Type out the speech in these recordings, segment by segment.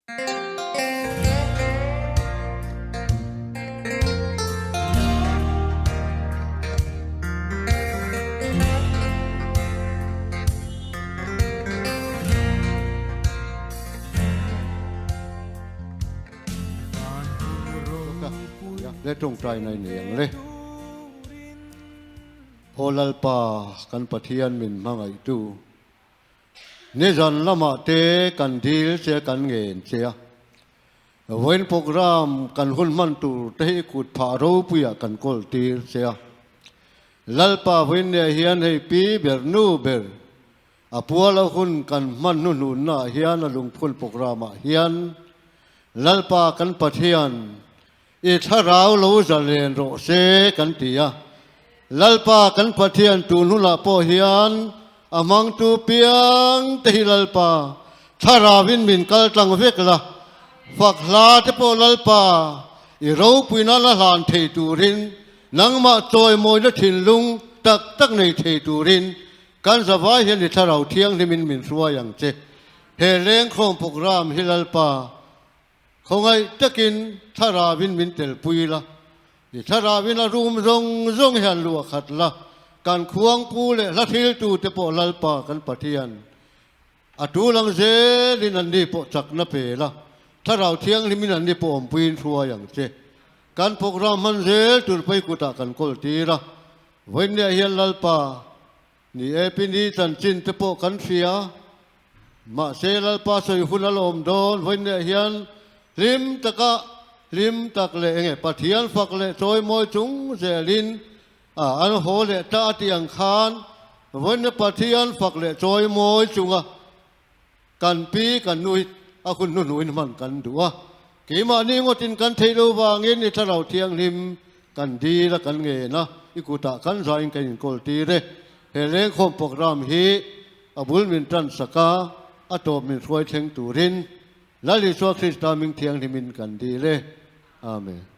Le tawngtai nai nei ang le. Aw Lalpa kan Pathian min hmangaihtu. Nizan lamah te kan dil che kan ngen che a, vawiin program kan hun hman tur te hi kut phah ropuiah kan kawl tir che a. Lalpa vawiin neh hian hei pi ber nu ber a puala hun kan hman hnuhnunna ah hian a lungphun program ah hian Lalpa kan Pathian i thlarau lo zalen rawh se kan ti a. Lalpa kan Pathian tun hunah pawh hian a hmangtu piang te hi Lalpa thlarauvin min kal tlang vek la, fak hla te pawh Lalpa i ropuina la hlan thei turin nangmah chawimawina thinlung tak tak nei thei turin kan zavai hian i thlarau thianghlimin min hruai ang che. He lengkhawm program hi Lalpa Khawngaih takin thlaravin min telpui la, i thlaravin a rum zawng zawng hian lu a khat la, kan khuangpu leh hla hriltute pawh Lalpa kan Pathian a tul ang zelin anni pawh chakna pe la, Thlarau Thianghlimin anni pawh awmpuiin hruai ang che. Kan program hman zel tur phei kutah kan kawl tir a, vawiinniah hian Lalpa Ni e, Pini chanchin te pawh kan hria. Mahse Lalpa sawi hun a la awm dawn. Vawiinniah hian hlim taka hlim tak leh enge Pathian fak leh chawimawi chung zelin a an haw leh ta a tih ang khan vawiinnia Pathian fak leh chawimawi chunga kan pi kan nu hi a hun hnuhnuhin hman kan duh a. Keimahni ngawtin kan theih lo vangin i thlarau thianghlim kan dil a kan ngen a, i kutah kan zain kan inkawl tir e. He lengkhawm program hi a bul min tan sak a, a tawp min hruai thleng turin Lal Isua Krista hming thianghlimin kan dil e. Amen.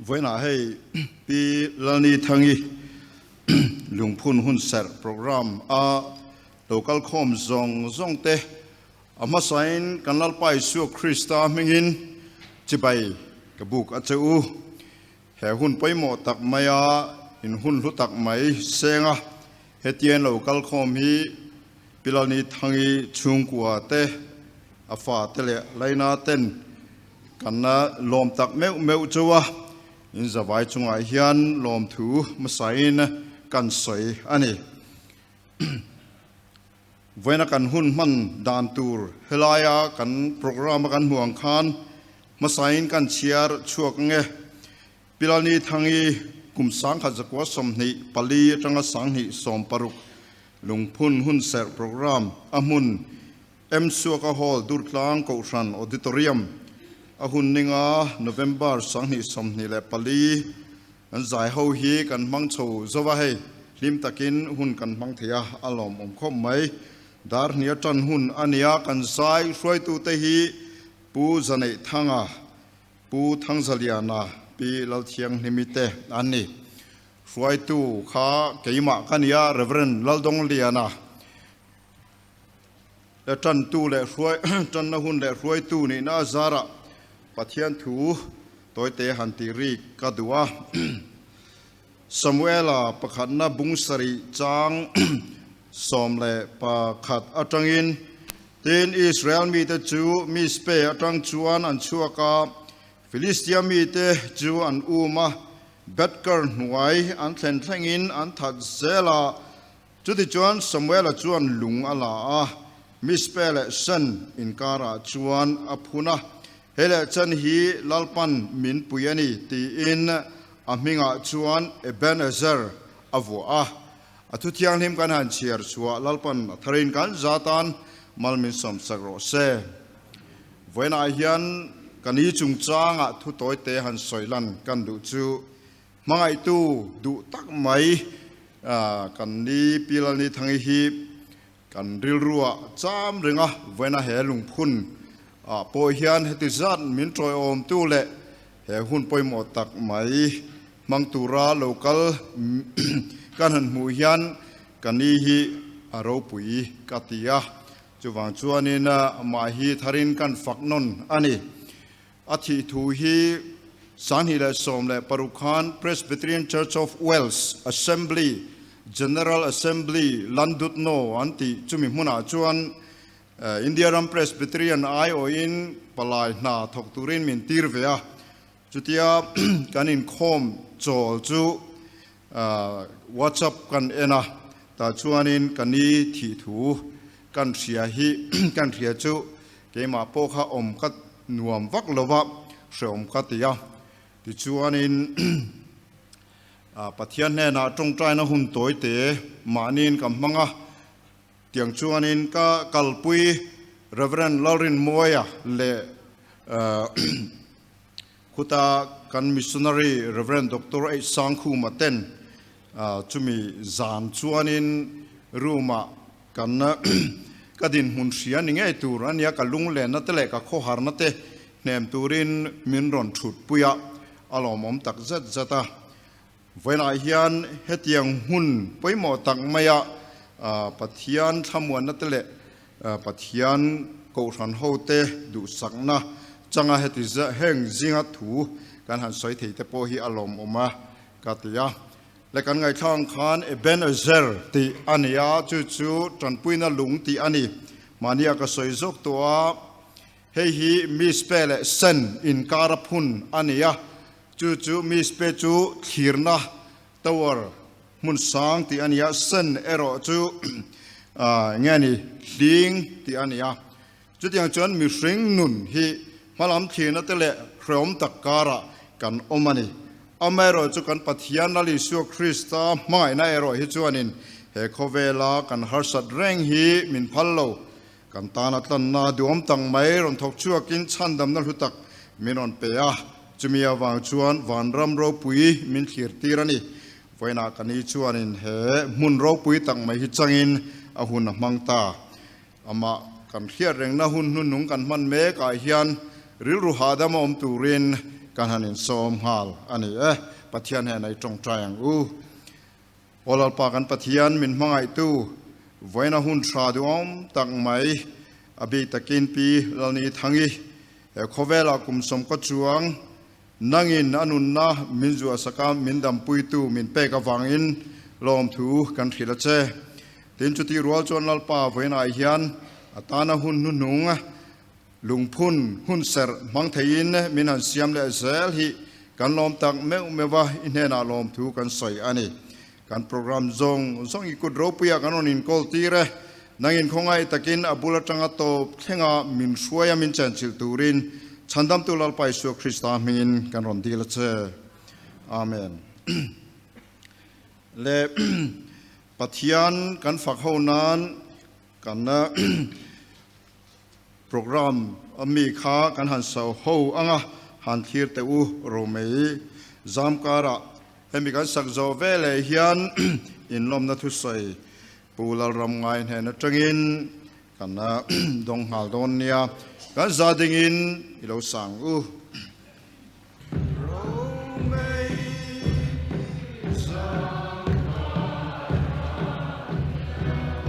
Vawiinah hei Pi Lalni Thangi lungphun hunserh programme a lo kal khawm zawng zawng te a hmasain kan Lalpa Isua Krista hmingin chibai ka buk a che u. He hun pawimawh tak maia in hun hlu tak mai senga hetiang lo kal khawm hi Pi Lalni Thangi chhungkua te, a fa te leh Laina ten kan lawm tak meuh meuh chu a, in zavai chungah hian lawmthu hmasain kan sawi a ni. Vawiina kan hun hman dan tur helaia kan programme a kan hmuh ang khan hmasain kan chhiar chhuak nge. Pilani Thangi kum 1924 atanga 2016 lungphun hunserh programme a hmun M Suaka Hall Durtlang Kohhran Auditorium a hun ninga November 2024 an zai ho hi kan hmang chho zo a hei hlim takin hun kan hmang thei a a lawmawm khawp mai. Dar hnia tan hun a nia kan zai hruaitute hi Pu Zaneihthanga, Pu Thangzaliana, Pi Lalthianghlimi te an ni. Hruaitu kha keimah ka nia Rev. Laldongliana. Le ṭantu leh hruai ṭanna hun leh hruaitu nihna a zarah Pathian thu tawite han tih rik ka duh a. Samuela pakhatna bung sarih chang 11 aṭangin, Tin, Israel mite chu Mizpe aṭang chuan an chhuak a, Filistia mite chu an um a, Beth-kar hnuai an thlen thlengin an that zel a. Chutichuan Samuela chuan lung a la a, Mizpe leh Sen inkarah chuan a phun a, Hei leh chen hi Lalpan min pui a ni, tiin a hmingah chuan Ebenezer a vuah a. A thu thianghlim kan han chhiar chhuah Lalpan a tharin kan zatan mal min sawmsak rawh se. Vawiinah hian ka ni chungchangah thu tawite han sawi lan kan duh chu Hmangaihtu duh tak mai kan ni Pi Lalni Thangi hi kan rilruah cham reng a, vawiina he lungphun ah pawh hian heti zat min tawiawmtu leh he hun pawimawh tak mai hmang tura lo kal kan han hmuh hian ka ni hi a ropui ka ti a, chuvang chuanin amah hi tharin kan fak nawn a ni. A thih thu hi 2016 khan Presbyterian Church of Wales Assembly General Assembly Llandudno an tih chumi hmunah chuan India ram Presbyterian aiawhin palai hna thawk turin min tir ve a. Chutia kan inkhawm chawl chu WhatsApp kan en a, tah chuanin ka ni thih thu kan hria hi kan hria chu keimah pawh kha awm ka nuam vak lo va, hreawm ka ti a. Tichuanin Pathian hnenah tawngtaina hun tawi te mahniin ka hmang a, tiang chuanin ka kalpui Rev. Lalrinmawia leh Khuta kan missionary Rev. Doctor H. Sangkhuma ten chumi zan chuanin room-ah kan ka dinhmun hria ni ngei tur a nia, ka lunglenna te leh ka khawharna te hnem turin min rawn thutpui a, a lawmawm tak zet zet a. Vawiinah hian hetiang hmun pawimawh tak maia Pathian thlamuanna te leh Pathian kohhran hote duhsakna changa heti heng zinga thu kan han sawi thei te pawh hi a lawmawm a ka ti a. Le kan ngaihthlak ang khan Ebenezer tih a ni a, chu chu tanpuina lung tih a ni. Mahnia ka sawi zawk tawh a, hei hi Mizpe leh Sen inkara phun a ni a, Chu chu Mizpe chu thlirna tower hmun sang tih a ni a, sen erawh chu nge ni hling tih a ni a. Chutiang chuan mihring nun hi hmalam thlirna te leh hrehawm tak karah kan awm a ni. Amaherawh chu kan Pathian Lal Isua Krista hmangaihna erawh hi chuanin he khawvela kan harsat reng hi min phal lo. Kan tana tlanna duhawm tak mai rawn thawk chhuakin chhandamna hlu tak min rawn pe a, chumi avang chuan vanram ropui min thlir tir a ni. Vawiinah ka ni chuanin he hmun ropui tak mai hi changin a hun a hmang ta. Amah kan hriat rengna hun hnuhnung kan hman mekah hian rilru hahdam a awm turin kan han insawm nghal a ni e. Pathian hian ei tawngtai ang u. Aw Lalpa kan Pathian min hmangaihtu vawiina hun tha duhawm tak mai a bik takin Pi Lalni Thangi he khawvelah kum sawmkaw chuang nangin a nunna min zuahsaka min dampuitu min pek avangin lawmthu kan hrilh a che. Tin chutih rual chuan Lalpa vawiinah hian a tana hun hnuhnung Lungphun hun serh hmang theiin min han siam leh zel hi kan lawm tak meuh meuh a, i hnenah lawmthu kan sawi a ni. Kan program zawng zawng i kut ropuiah kan rawn inkawl tir e. Nangin khawngaih takin a bul atanga tawp thlenga min hruai a min chenchilh turin Chhandamtu Lalpa Isua Krista hmingin kan rawn dil a che. Amen. Le Pathian kan fak ho nan kan Program a mi kha kan han so ho ang a, han thlir teh u Romei Zamkarah hemi kan sak zawh veleh hian inlawmna thusawi Pu Lalramngai hnen atangin kan dawng nghal dawn nia, kan za dingin i lo sang u.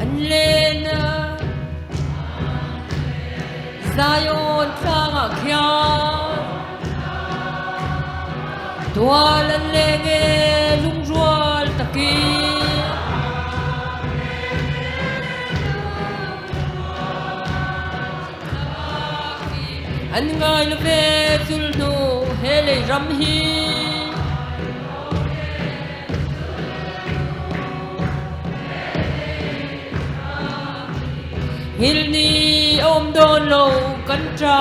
An len Zion tlangah khian tual an leng e lungrual takin. An ngai lo ve sulhnu he lei ram hi. Hngilh ni a um dawn lo kan ṭa.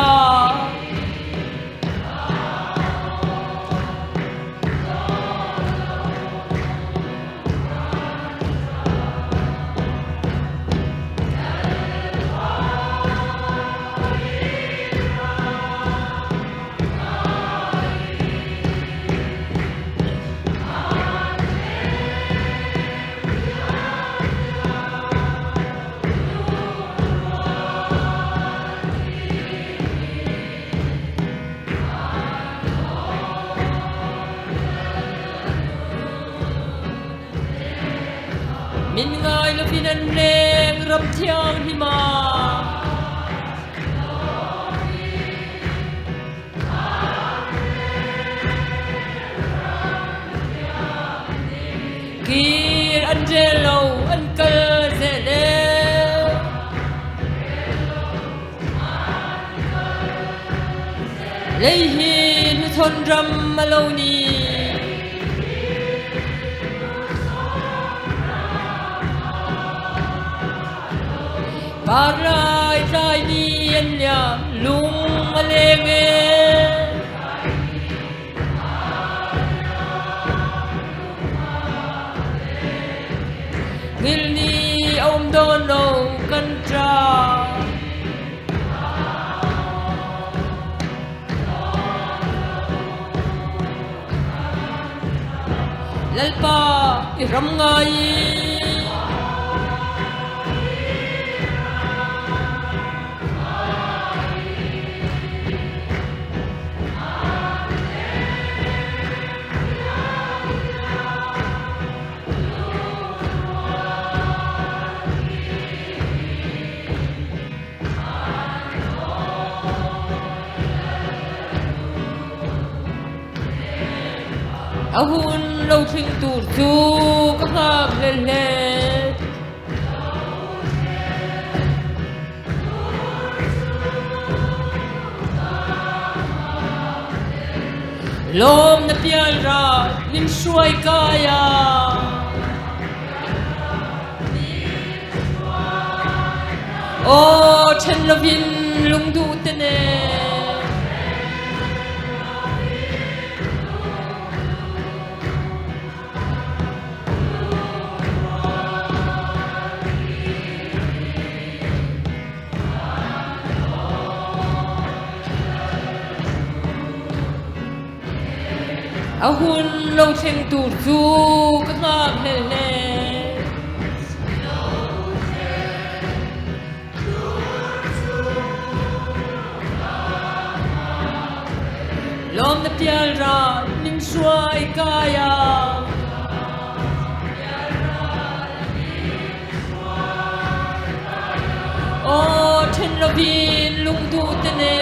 Min ngai lovin an leng ram thianghlim ah. Kir an rel lo an kal zel e. Lei hi hnuchhawn ram a lo ni. Par lai tlai ni an liam lung a leng e. Ngil ni a um dawn lo kan ṭa. Lalpa i ram ngai i A hun lo thleng tur chu ka nghak hlel hle. Lawm na pial ral min hruai kai a. Aw ṭhen lovin lungduh te nen. A hun lo thleng tur chu ka nghakhlel hle. Lawmna pialral min hruai kai a. Aw then lovin lungduh te nen.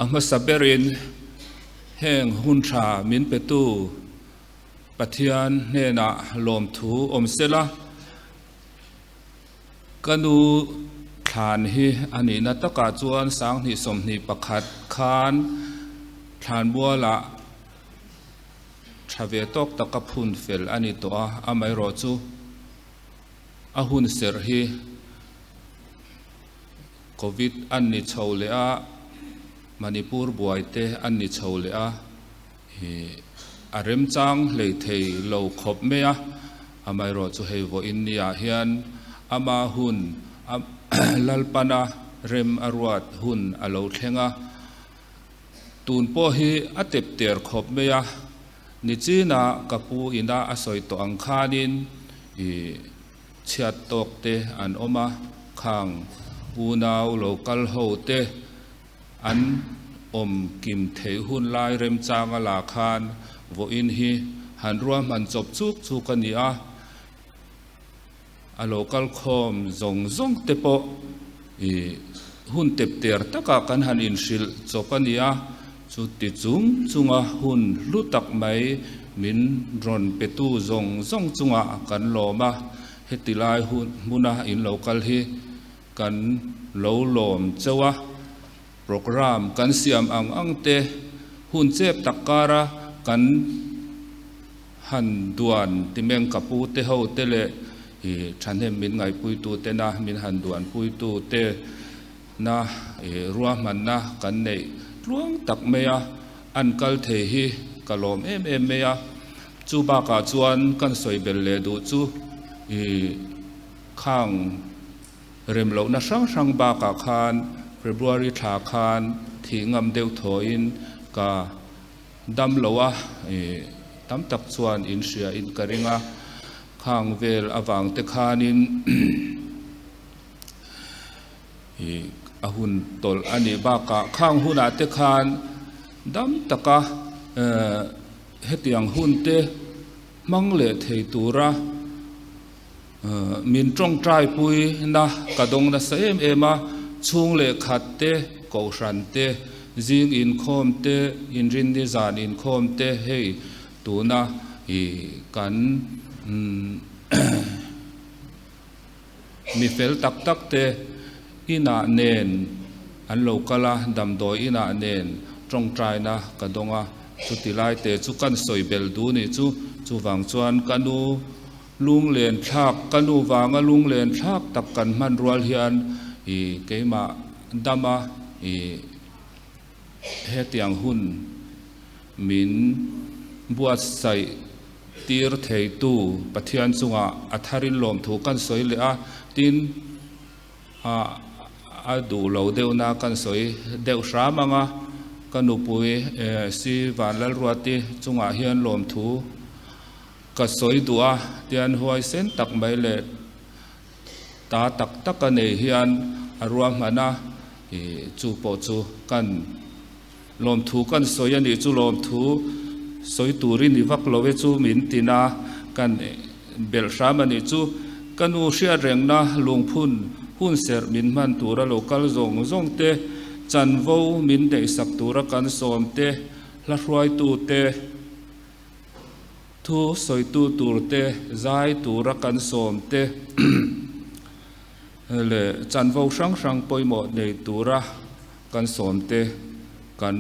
A hmasa berin heng hun tha min petu Pathian hnenah lawmthu awm sela, ka nu thlan hi a nihna takah chuan 2021 khan thlanbualah tha ve tawk taka phun fel a ni tawh a, amaherawhchu a hun serh hi Covid an ni chho leh a, Manipur buai te an ni chho leh a. Hi a remchang hlei thei lo khawp mai a, amaherawh chu hei vawiin niah hian ama hun a Lalpana rem a ruat hun a lo thleng a, tun pawh hi a tep ter khawp mai a, nichina ka pu ina a sawi tawh ang khanin i chhiat tawk te an awm a, khang unau lo kal ho te An awm kim theih hun lai remchanga la khan vawiin hi han ruahman chawp chuk chuk a ni a, a lo kal khawm zawng zawng te pawh i hun tep ter takah kan han inhrilh chawp a ni a, chuti chung chunga hun hlu tak mai min rawn petu zawng zawng chungah kan lawm a, heti lai hun hmuna in lo kal hi Kan lo lawm chauh a, programme kan siam ang ang te hun chep tak kara kan han duan timeng ka pu te ho te leh i thahnem min ngaihpuitu te na min han duanpuitu te na i ruahmanna kan neih tluang tak mai a, an kal thei hi ka lawm em em mai a. Chu bakah chuan kan sawi belh leh duh chu i. Khang remlohna hrang hrang bakah khan February thla khan thih ngam deuh thawhin ka dam lo a, tam tak chuan in hria in ka ring a, khang vel avang te khanin a hun tawlh a nih bakah khang hunah te khan dam taka hetiang hun te hmang leh thei tura Min tawngtai pui na ka dawng nasa em em a, chhung leh khat te, kohhran te, zing inkhawm te, inrinni zan inkhawm te hei tuna i kan mi fel tak tak te inah nen an lo kal a, damdawi inah nen tawngtaina ka dawng a, chuti lai te chu kan sawi bel duh ni chu, chuvang chuan ka nu Lunglen thlak, ka nu vanga lunglen thlak tak kan hman rual hian i keimah dama i hetiang hun min buatsaih tir theitu Pathian chungah a tharin lawmthu kan sawi leh a, tin a a duh lo deuhna kan sawi deuh hram ang a, ka nupui si Vanlalruati chungah hian lawmthu Ka sawi duh a, tian huaisen tak mai leh ta tak tak a nei hian a ruahman a, i chu pawh chu kan lawmthu kan sawi a nih chu lawmthu sawi tur i ni vak lo e chu min tin a, kan belh hram a nih chu. Ka nu hriat rengna lungphun hun serh min hman tura lo kal zawng zawng te, chanvo min neihsak tura kan sawm te, hla hruaitu te, Thu sawitu turte, zai tura kan sawm te leh chanvo hrang hrang pawimawh nei tura kan sawm te kan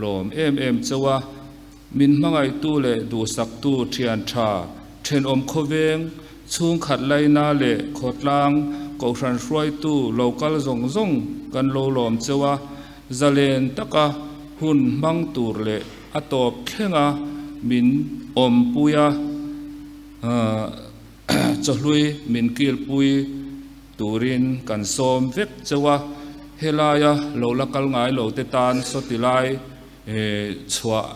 lawm em em chauh a. Min hmangaihtu leh duhsaktu thian tha, thenawm khawveng, chhungkhat laina leh khawtlang Kohhran hruaitu lo kal zawng zawng kan lo lawm cheu a, zalen taka hun hmang tur leh a tawp thlenga min awmpui a, chawhlui min kilpui turin kan sawm vek cheu a, helaia lo la kal ngai lo te tan sawti lai chhuah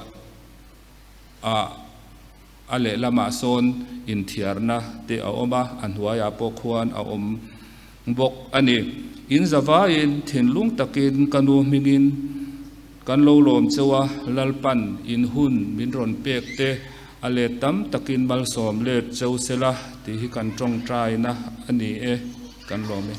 ah a lehlamah sawn inthiarna te a awm a, a hnuaiah pawh khuan a awm bawk a ni. In zavaiin thinlung takin ka nu hmingin kan lo lawm cheu a, Lalpan in hun min rawn pek te a let tam takin malsawm let cheu sela tih hi kan tawngtaina a ni e, kan lawm e.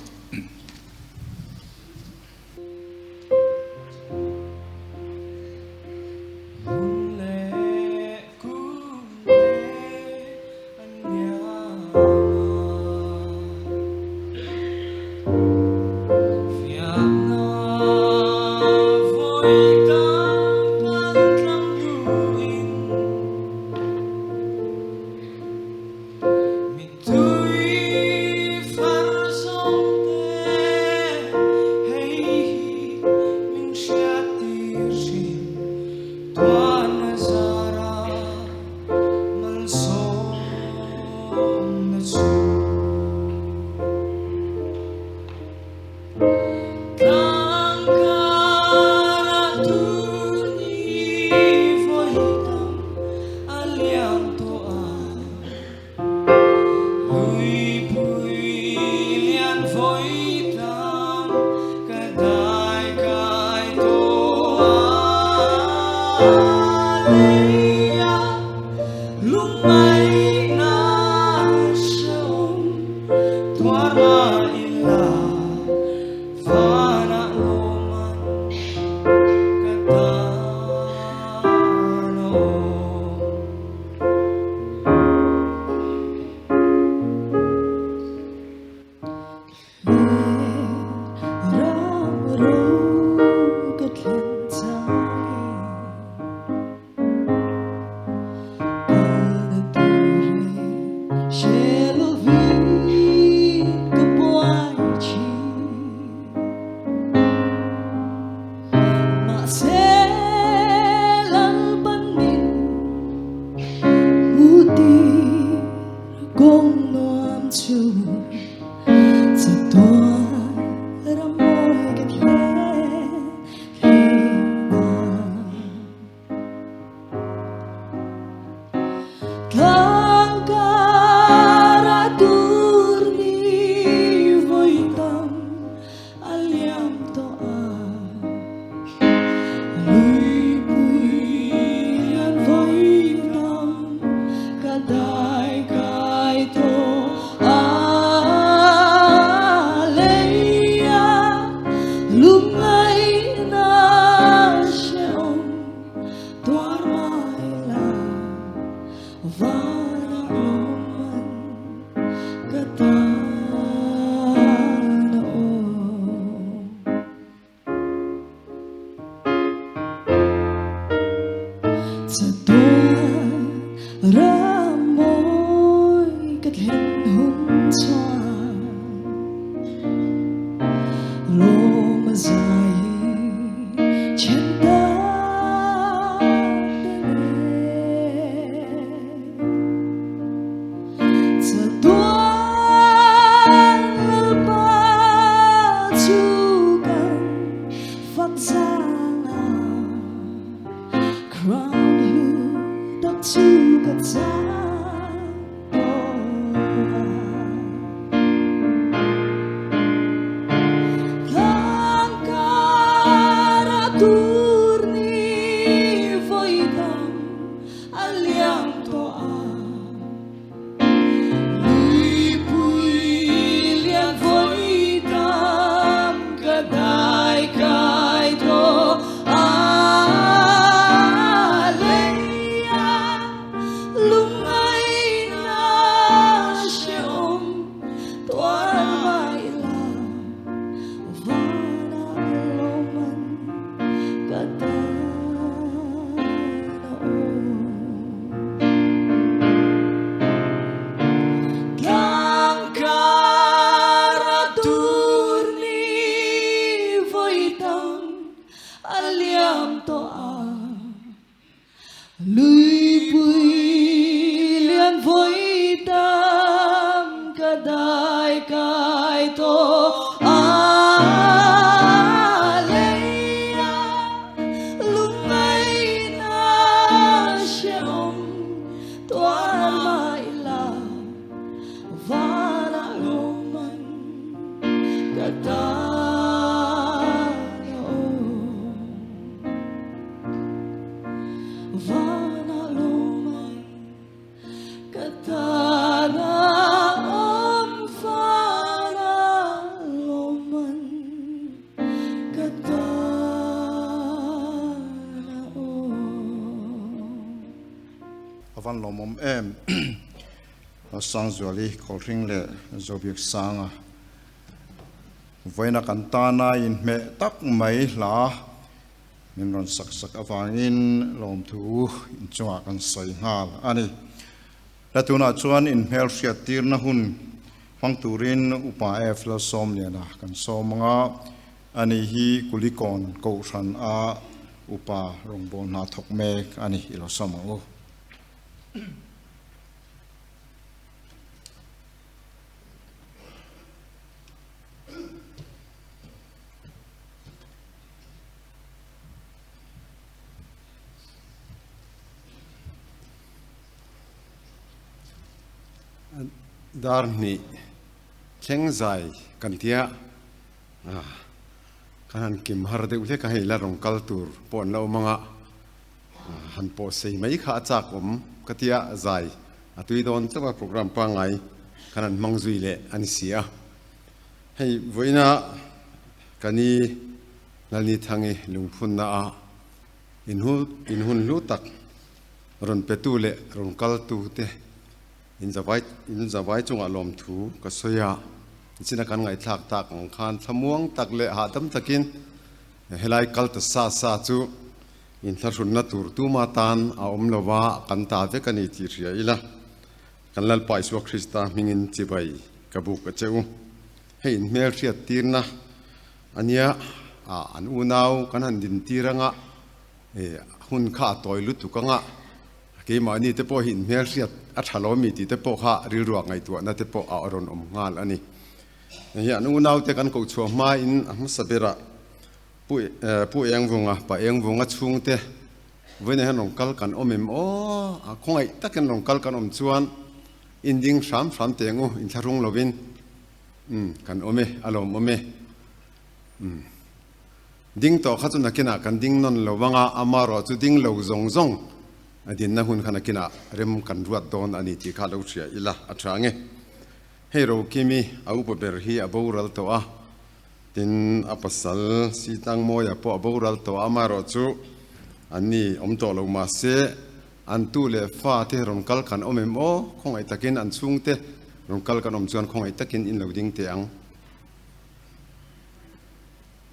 tam a liam tawh a. Luipui lian vawi tam ka dai kai tawh a. Leia lungngaihna hrehawm tuar mah ila vanah lawmman ka tan a awm. Vanah lawmman ka tan a awm Vanah lawmman ka tan a awm. A van lawmawm em. Sangzuali Khawlhring leh Zobiak Sanga vawiina kan tana inhmeh tak mai hla Min rawn sak sak avangin lawmthu inchungah kan sawi nghal a ni. La tunah chuan inhmelhriat tirna hun hmang turin Upa F Lalsawmliana kan sawm ang a, ani hi Kulikawn Kohhran a Upa rawngbâwl hna thawk mek a ni, i lo sawm ang u. Dar hnih thleng zai kan tia kan han kim har deuh hlek a, hei la rawn kal tur pawh an la awm ang a, han pawh sei mai kha a chak awm ka tia zai a tui dawn chauh a program pangngai kan han hmang zui leh a ni si a. Hei vawiina ka ni Lalnithangi lungphunna a inhun hlu tak rawn petu leh rawn kaltu te in zavai chungah lawmthu ka sawi a, nichina kan ngaihthlak tak ang khan thlamuang tak leh hahdam takin helai kal ta sa sa chu inthlahrunna tur tuma tan a awm lova kan ta vek a ni tih hria ila. Kan Lalpa Isua Krista hmingin chibai ka buk a che u. Hei in hmel hriat tirna a nia, an unau kan han din tir anga, hun kha a tawi lutuk anga, keimahni te pawh hi in hmel hriat a tha lo mi tih te pawh kha rilruah ngaihtuahna te pawh a rawn awm nghal a ni. Hei an unau te kan kohchhuah hmain a hmasa berah Pu Engvunga, Pa Engvunga chhungte Vawiin hian rawn kal kan awm em aw? A khawngaih takin rawn kal kan awm chuan in ding hram hram teng u, inthlahrung lovin umm kan awm e, a lawm awm e. Umm ding tawh kha chu nakinah kan ding nawn lo vang a, amarawh chu ding lo zawng zawng a dinna hun kha nakinah rem kan ruat dawn a ni tih kha lo hria ila a tha ang e. Hei Rokimi a upa ber hi a boral tawh a, Tin, a pasal Sitangmawia pawh a boral tawh a, amaherawhchu an ni awm tawh lo mahse an tu leh fa te rawn kal kan awm em aw? Khawngaih takin an chhungte rawn kal kan awm chuan khawngaih takin in lo ding teh ang.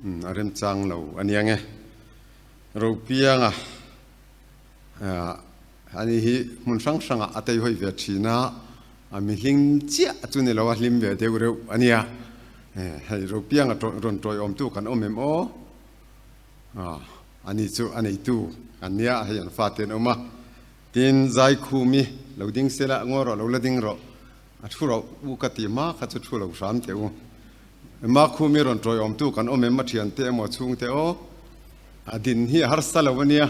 Umm, a remchang lo a nia nge. Ropianga, ani hi hmun hrang hrangah a teihawi ve thin a, A mi hlim chiah chu ni lo a hlim ve deuh reuh a nia. Hei Ropianga rawn tawiawmtu kan awm em aw? Ani chu a neitu kan nia, hei an fate an awm a. Tin, Zaikhumi lo ding sela ngaw rawh, lo la ding rawh, a thu rawh u ka ti hma kha chu thu lo hram teh u. Makhumi rawn tawiawmtu kan awm em a thiante emaw chhungte aw? A din hi a harsa lo a nia,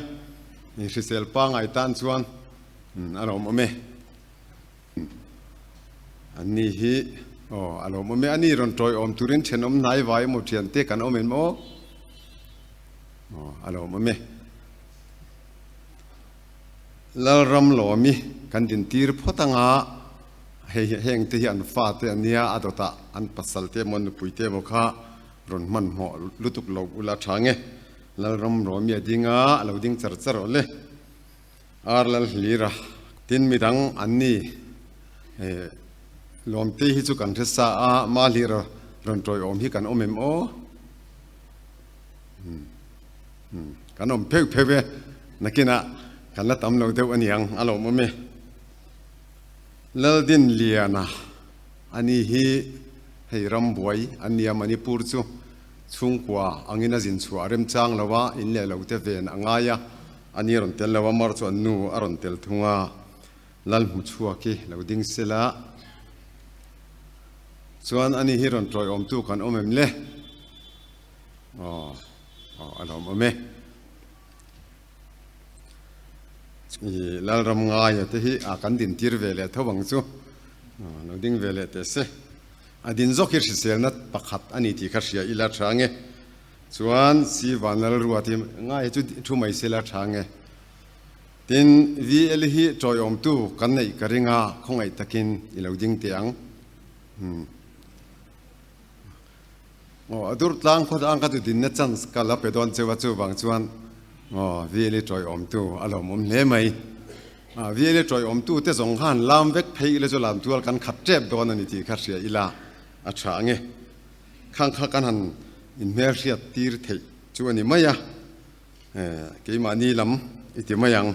hrisel pangai tan chuan a lawm awm e. An ni hi aw a lawm awm e, a ni rawn tawi awm turin thenawm hnai vai emaw thian te kan awm em aw? Aw a lawm awm e. Lalram lawmi kan din tir phawt anga hei heng te hi an fa te an nia a dawtah an pasal te emaw nupui te emaw kha rawn hmanhmawh lutuk lo ula tha nge. Lalram lawmi a ding a, a lo ding char char awle. Ar lal hlir a, tin midang an ni. Lawmte hi chu kan hre sa a, ma hlir a rawn tawiawm hi kan awm em aw? Kan awm pheuh pheuh e, nakinah kan la tam lo deuh a niang, a lawmawm e. Laldin Liana, ani hi hei rambuai an nia Manipur chu. Chhungkua angin a zin chhuah remchang lo a, in leh lo te ven a ngai a, a ni rawn tel lo a, mar chu an nu a rawn tel thung a, Lal hmu chhuak hi lo ding sela chuan ani hi rawn tawiawmtu kan awm em le? Aw, aw a lawm awm e. I Lalram ngaia te hi a kan din tir ve leh tho ang chu, lo ding ve leh teh se. A din zawk hi hriselna pakhat a ni tih kha hria ila tha nge. Chuan si Vanlalruat hi ngai hi chu thu mai sela tha nge. Tin, VL hi tawiawmtu kan neih ka ring a, khawngaih takin i lo ding teh ang. Umm. Aw, a dur tlang khawt ang kha chu dinna chance ka la pe dawn cheu a, chuvang chuan aw VL hi tawiawmtu a lawmawm hle mai. VL hi tawiawmtu te zawng khan lam vek phei ila chu lam tual kan khat tep dawn a ni tih kha hria ila a tha ange. Khang kha kan han inhmelhriat tir theih chu a ni mai a. Keimahni lam i ti mai ang.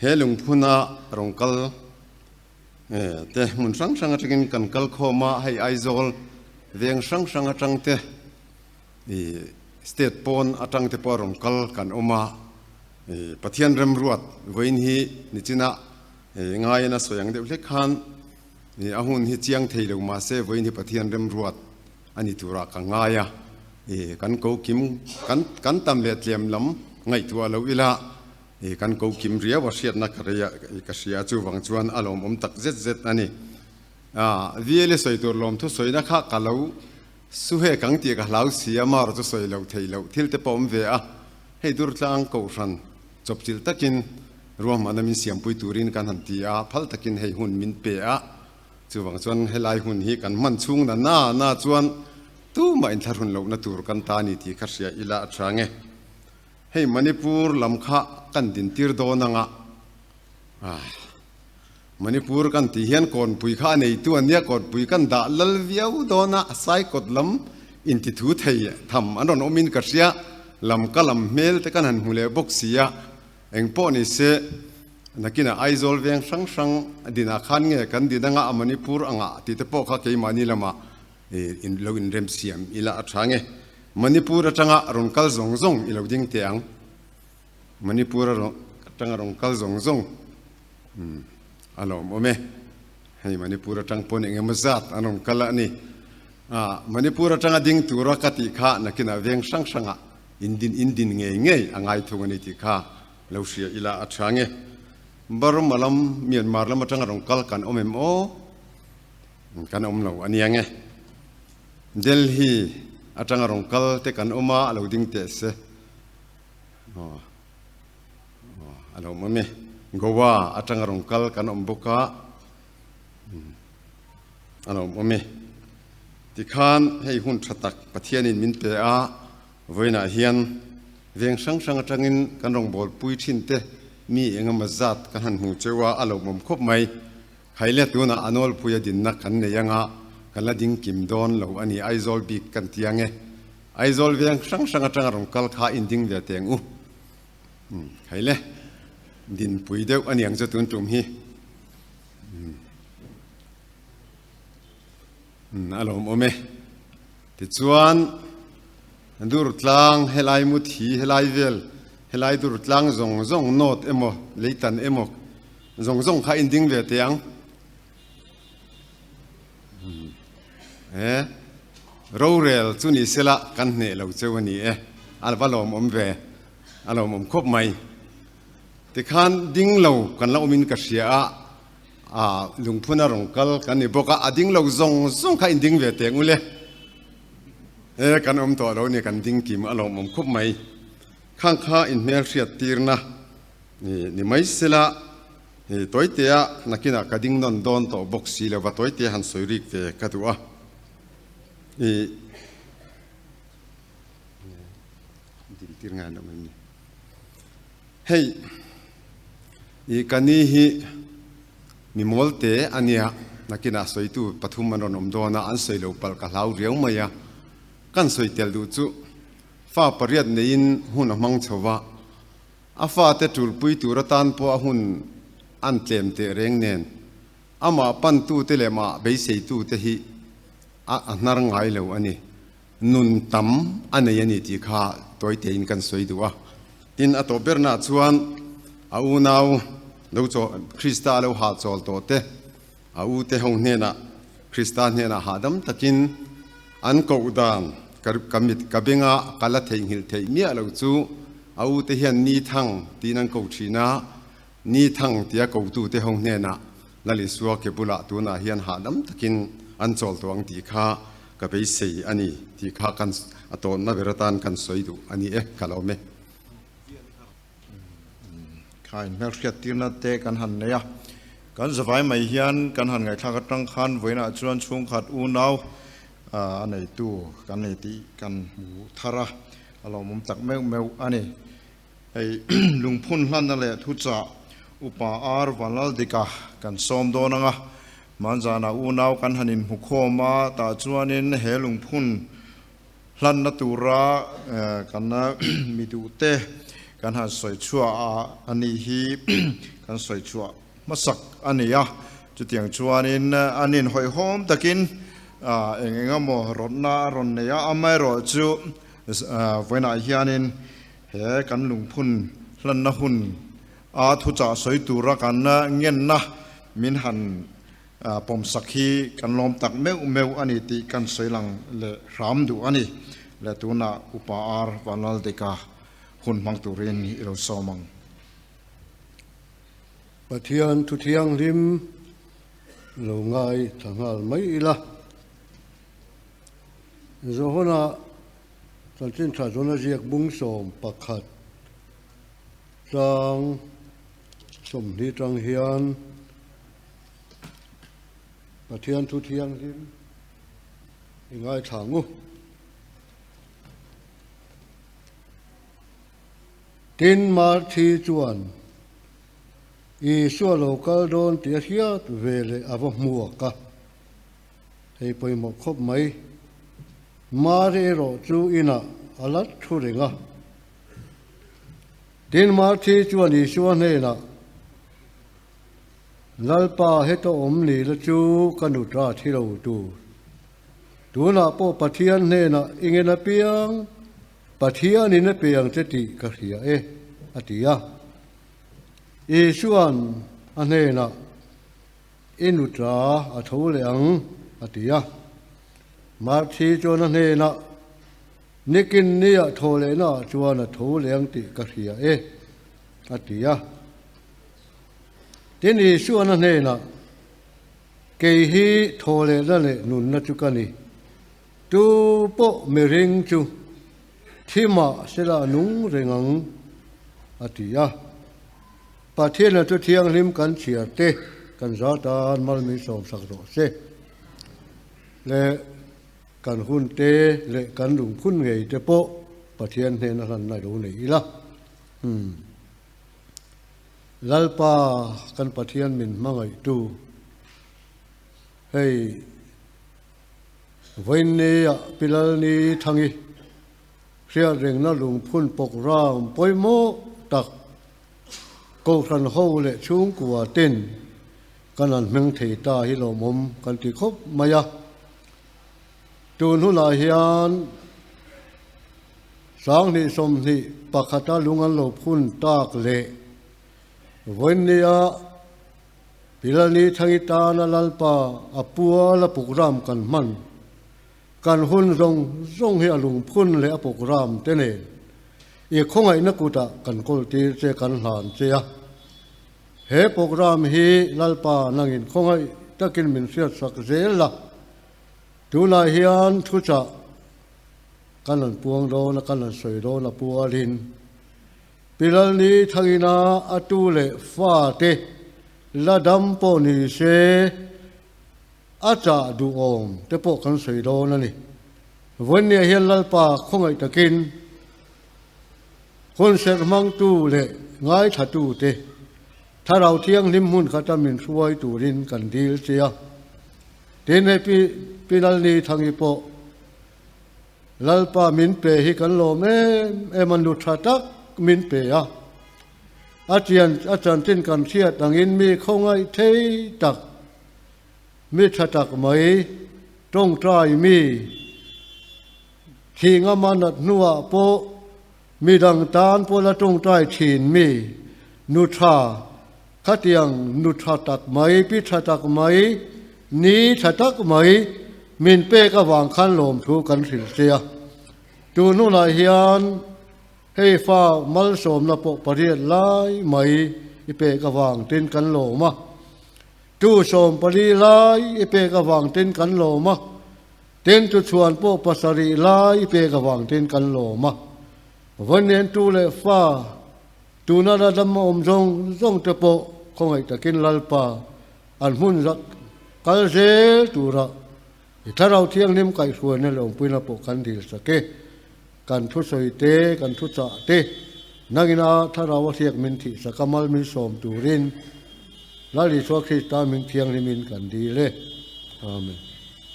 He lungphuna rawn kal te hmun hrang hrang atangin kan kal khawm a, hei Aizawl veng hrang hrang atang te ih state pawn atang te pawh rawn kal kan awm a, ih Pathian remruat vawiin hi nichina ih ngaiin a sawi ang deuh hlek khan ih a hun hi chiang thei lo mahse vawiin hi Pathian remruat a ni turah ka ngai a, ih kan ko kim kan kan tam leh tlem lam ngaihtuah lo ila. I kan ko kim riau a hriatna ka rei a, ka hria a chuvang chuan a lawmawm tak zet zet a ni. A, VLA sawi tur lawmthu sawina kha ka lo su he kang tih ka hlau si a, mar chu sawi loh theih loh thil te pawh awm ve a, hei Durtlang Kohhran chawpchilh takin ruahmanna min siampui turin kan han ti a, phal takin hei hun min pe a, chuvang chuan helai hun hi kan hman chhung na na na chuan tumah inthlahrun lohna tur kan ta ni tih kha hria ila a tha nge. Hei Manipur lam kha kan dintir dawn anga, ah Manipur kan tih hian kawnpui kha a neitu a nia, kawnpui kan dah lal viau dawn a, Saikawt lam intithu thei tham an rawn awmin ka hria, lam ka lam hmel te kan han hmu leh bawk si a, engpawh ni se nakinah Aizawl veng hrang hrang dinah khan nge kan din anga a Manipur anga tih te pawh kha keimahni lamah lo inremsiam ila a tha nge. Manipur atanga rawn kal zawng zawng i lo ding teh ang. Manipur atanga rawn kal zawng zawng a lawm awm e. Hei Manipur atang pawn eng emaw zat an rawn kal a ni. Manipur atanga ding tura ka tih kha nakinah veng hrang hrangah in din in din ngei ngei a ngai thung a ni tih kha lo hria ila a tha nge. Burma lam, Myanmar lam atanga rawn kal kan awm em aw? Kan awm lo a nia nge. Delhi atanga rawn kal te kan awm a, a lo ding teh se. Aw, aw, a lo awm e. Goa atanga rawn kal kan awm bawk a, a lo awm e. Tikhan hei hun tha tak Pathianin min pe a, vawiinah hian veng hrang hrang atangin kan rawngbawlpui thin te mi engemaw zat kan han hmu cheu a, a lo awm khawp mai. Haile tunah a nawlpui a dinna kan nei anga kan la ding kim dawn lo a ni Aizawl bik kan ti ang e. Aizawl veng hrang hrang atanga rawn kal kha in ding ve teng u. Umm Haile dinpui deuh a niang chu tun tum hi. Umm Umm a lawmawm e. Tichuan Durtlang helai muthi helai vel helai Durtlang zawng zawng nawt emaw leitan emaw Zawng zawng kha in ding ve teh ang. E, rorel chu ni sela kan hneh lo cheu a ni e. A va lawmawm ve, a lawmawm khawp mai. Tikhan ding lo kan la awmin ka hria a, a lungphuna rawn kal kan ni bawk a, a ding lo zawng zawng kha in ding ve teh ang ule. E, kan awm tawh lo ni, kan ding kim a lawmawm khawp mai. Khang kha inhmelhriat tirna. Ni mai sela, Tawitea nakinah ka ding nawn dawn tawh bawk si lo va, Tawitea han sawi rik ve ka duh a. Ding tir ngai lo mai ni. Hei, i ka ni hi mi mawl te a nia, nakinah sawitu pathum an rawn awm dawn a, an sawi lo palh ka hlau riau mai a. Kan sawi tel duh chu fa pariat neiin hun a hmang chho va, A fate tulpui tur atan pawh a hun an tlem teh reng nen, amah pantute leh mah beiseitute hi a a hnar ngai lo a ni. nun tam a nei a ni tih kha tawi tein kan sawi duh a. Tin, a tawp bernaah chuan a unau lo chaw Krista a lo hahchawl tawh te, a ute ho hnenah Krista hnenah hahdam takin an koh dan ka mit ka benga ka la theihnghilh theih miah lo chu a ute hian Ni Thang tiin an ko thin a, Ni Thang tia kotute ho hnenah Lal Isua ke bulah tunah hian hahdam takin an chawl tawh ang tih kha ka beisei a ni tih kha kan a tawnna ber atan kan sawi duh a ni e, ka lo awm e. Kha inhmelhriat tirna te kan han nei a, kan zavai mai hian kan han ngaihthlak atang khan vawiinah chuan chhungkhat unau a neitu kan nei tih kan hmu thar a, a lawmawm tak meuh meuh a ni. Hei lungphun hlanna leh thuchah Upa Ar Vanlaldika kan sawm dawn ang a, hmanzanah unau kan han inhmukhawm a, tah chuanin he lungphun Hlanna tura kan mi duhte kan han sawi chhuah a, a ni hi kan sawi chhuah hmasak a ni a. Chutiang chuanin an inhawihhawm takin eng eng emaw rawtna a rawn nei a, amaherawh chu vawiinah hianin he kan lungphun hlanna hun a thuchah sawi tura kan ngenna min han Pawmsak hi kan lawm tak meuh meuh a ni tih kan sawi lang leh hram duh a ni. Leh tunah Upa Ar Vanlaldika hun hmang turin i lo sawm ang. Pathian thu thianghlim lo ngai tha nghal mai ila. Johana chanchin tha zawn a ziak bung 11 tlang 20 tang hian Pathian thu thianghlim i ngaithla ang u. Tin, Marthi chuan Isua lo kal dawn tih a hriat ve leh a va hmuak a, hei pawimawh khawp mai. Mari erawh chu inah a la thu reng a. Tin, Marthi chuan Isua hnenah, Lalpa heta awm ni la chu ka nu ta thi lo tur. Tunah pawh Pathian hnenah i ngen apiang, Pathianin a pe ang che tih ka hria e, a ti a. Isua'n a hnenah, I nu ta a tho leh ang, a ti a. Marthi chuan a hnenah, Nikin nia thaw lehnaah chuan a tho leh ang tih ka hria e, a ti a. Tin, Isua'n a hnenah, Kei hi thaw lehna leh nunna chu ka ni. Tu pawh mihring chu thi mah sela a nung reng ang, a ti a. Pathiana chu thianghlim kan chhiar te kan za tan mal min sawmsak rawh se. Le kan hun te leh kan lungphun ngei te pawh Pathian hnena hlanna i lo nei ila. Umm. Lalpa kan Pathian min hmangaihtu hei vawiinnia Pi Lalni Thangi hriatrengna lungphun pawk ram pawimawh tak Kohhran ho leh chhungkua ten kan han hmeng thei ta hi lawmawm kan ti khawp mai a. Tun hunah hian 2021 a lung an lo phun tak leh vawiinnia Pilani Thangi tana Lalpa a pual a pukram kan hman kan hun zawng zawng hi a lungphun leh a pukram te nen i khawngaihna kutah kan kawl tir che kan hlan che a. He program hi Lalpa nangin khawngaih takin min hriatsak zel la, tunah hian thuchah Kan han puang dawn a, kan han sawi dawn a pualin Pi Lalni Thangina a tu leh fate la dam pawh ni se a chah duhawm te pawh kan sawi dawn a ni. Vawiinniah hian Lalpa khawngaih takin hun serh hmangtu leh ngaithlatute Thlarau Thianghlim hmun khata min hruai turin kan dil che a. Tin, hei Pi Lalni Thangi pawh Lalpa min pe hi kan lawm em em a, nu tha tak min pe a. A chian a chanchin kan hriat angin mi khawngaih thei tak, mi tha tak mai, tawngtai mi, Thih ngama nat hnuah pawh midang tan pawh la tawngtai thin mi, nu tha, khatiang nu tha tak mai, pi tha tak mai, ni tha tak mai min pek avang khan lawmthu kan hrilh che a. Tun hunah hian hei fa malsawmna pawh pariat lai mai i pek avang tin kan lawm a. Tu 14 lai i pek avang tin kan lawm a. Tin chu chhuan pawh pasarih lai i pek avang tin kan lawm a. Vawiin tu leh fa tuna la dam a awm zawng zawng te pawh khawngaih takin Lalpa an hmun zak kal zel tura i Thlarau Thianghlim kaihhruaina leh awmpuina pawh kan dil sak e. Kan thusawi te, kan thuchah te nangina Thlarau a hriak min thih sak a mal min sawm turin Lal Isua Krista min thianghlimin kan dil e. Amen.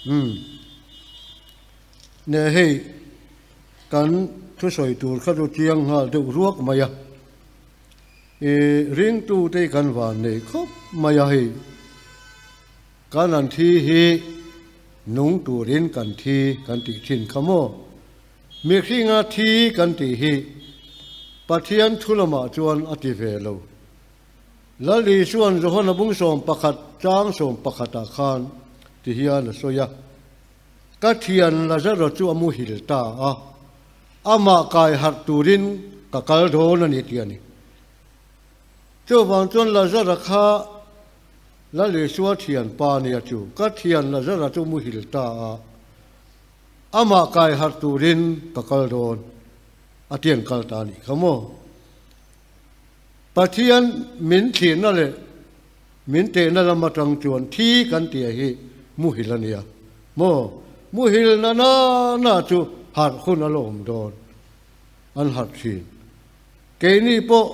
Umm. Ne hei kan thusawi tur kha chu chiang nghal deuh ruak mai a. I ringtu te hi kan van nei khawp mai a hei. Kan an thi hi nung turin kan thi kan tih thin kha maw? Mihringa thi kan tih hi Pathian thu lamah chuan a ti ve lo. Lal Isua'n Johana bung 11 chang 11 ah khan ti hian a sawi a, Ka thian Lazaro chu a muhil ta a, amah kai harh turin ka kal dawn a ni ti a ni. Chuvang chuan Lazara kha Lal Isua thian pa nia chu, Ka thian Lazara chu muhil ta a, amah kai harh turin ka kal dawn a ti an kal ta a nih kha maw? Pathian min thlirna leh min tehna lam atang chuan thi kan tia hi muhil a nia maw? Muhil na na na chu harh hun a la awm dawn an harh thin. Keini pawh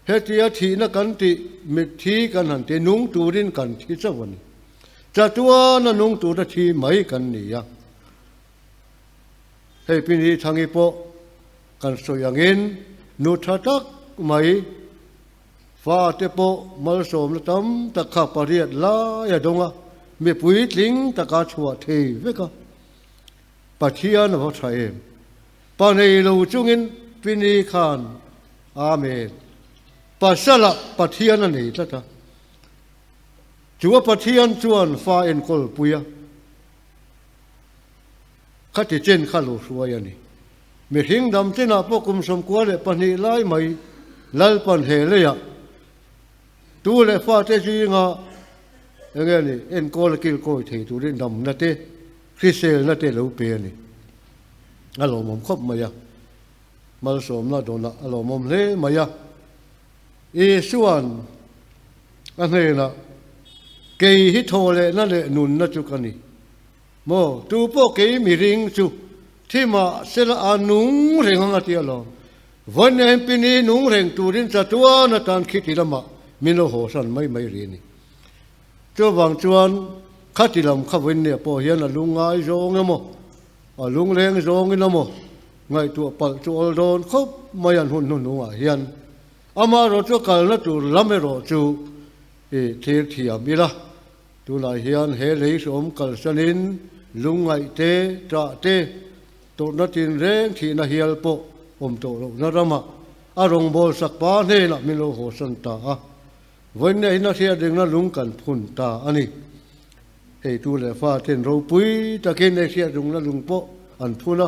hetia thihna kan tih mitthi kan han ti nung turin kan thi chauh a ni. Chatuana nung tura thi mai kan ni a. Hei Pini Thangi pawh kan sawi angin nu tha tak mai fate pawh malsawmna tam tak kha pariat lai a dawng a, mipui tling taka chhuah thei vek a. Pathian a va tha em? Pa nei lo chungin Pini khan Amen. Pasalah Pathian a nei tlat a. Chu a Pathian chuan fa enkawl pui a. Khati chen kha lo hruai a ni. Mihring dam chinah pawh kum 92 lai mai Lalpan he leiah tu leh fate zinga eng nge ni enkawl a kilkawi thei turin damna te, hriselna te lo pe a ni. A lawmawm khawp mai a. Malsawmna dawnah a lawmawm hle mai a. Isua'n a hnenah, Kei hi thaw lehna leh nunna chu ka ni. Maw, tu pawh kei miring chu thi mah sela a nung reng ang a ti alawm. Vawiin em pini nung reng turin chatuan atan khiti lamah min lo haw san mai mai ri a ni. Chuvang chuan khati lam kha vawiin nia pawh hian a lungngai zawng emaw, a lungleng zawngin emaw ngaihtuah palh chu awl dawn khawp mai an hun hnuhnungah hian. Amaherawhchu kalna tur lam erawh chu i thlir thiam ila. Tunah hian he lei hrehawm kalsanin lungngaih te, ṭah te, tawrhna tinreng thihna hial pawh awm tawh lohna ramah a rawngbâwl sak pa hnênah min lo hawsan ta a. Vawiin hian a hriat rengna lung kan phun ta a ni. Hei tu leh fa ten ropui takin hei hriat rengna lung pawh an phun a,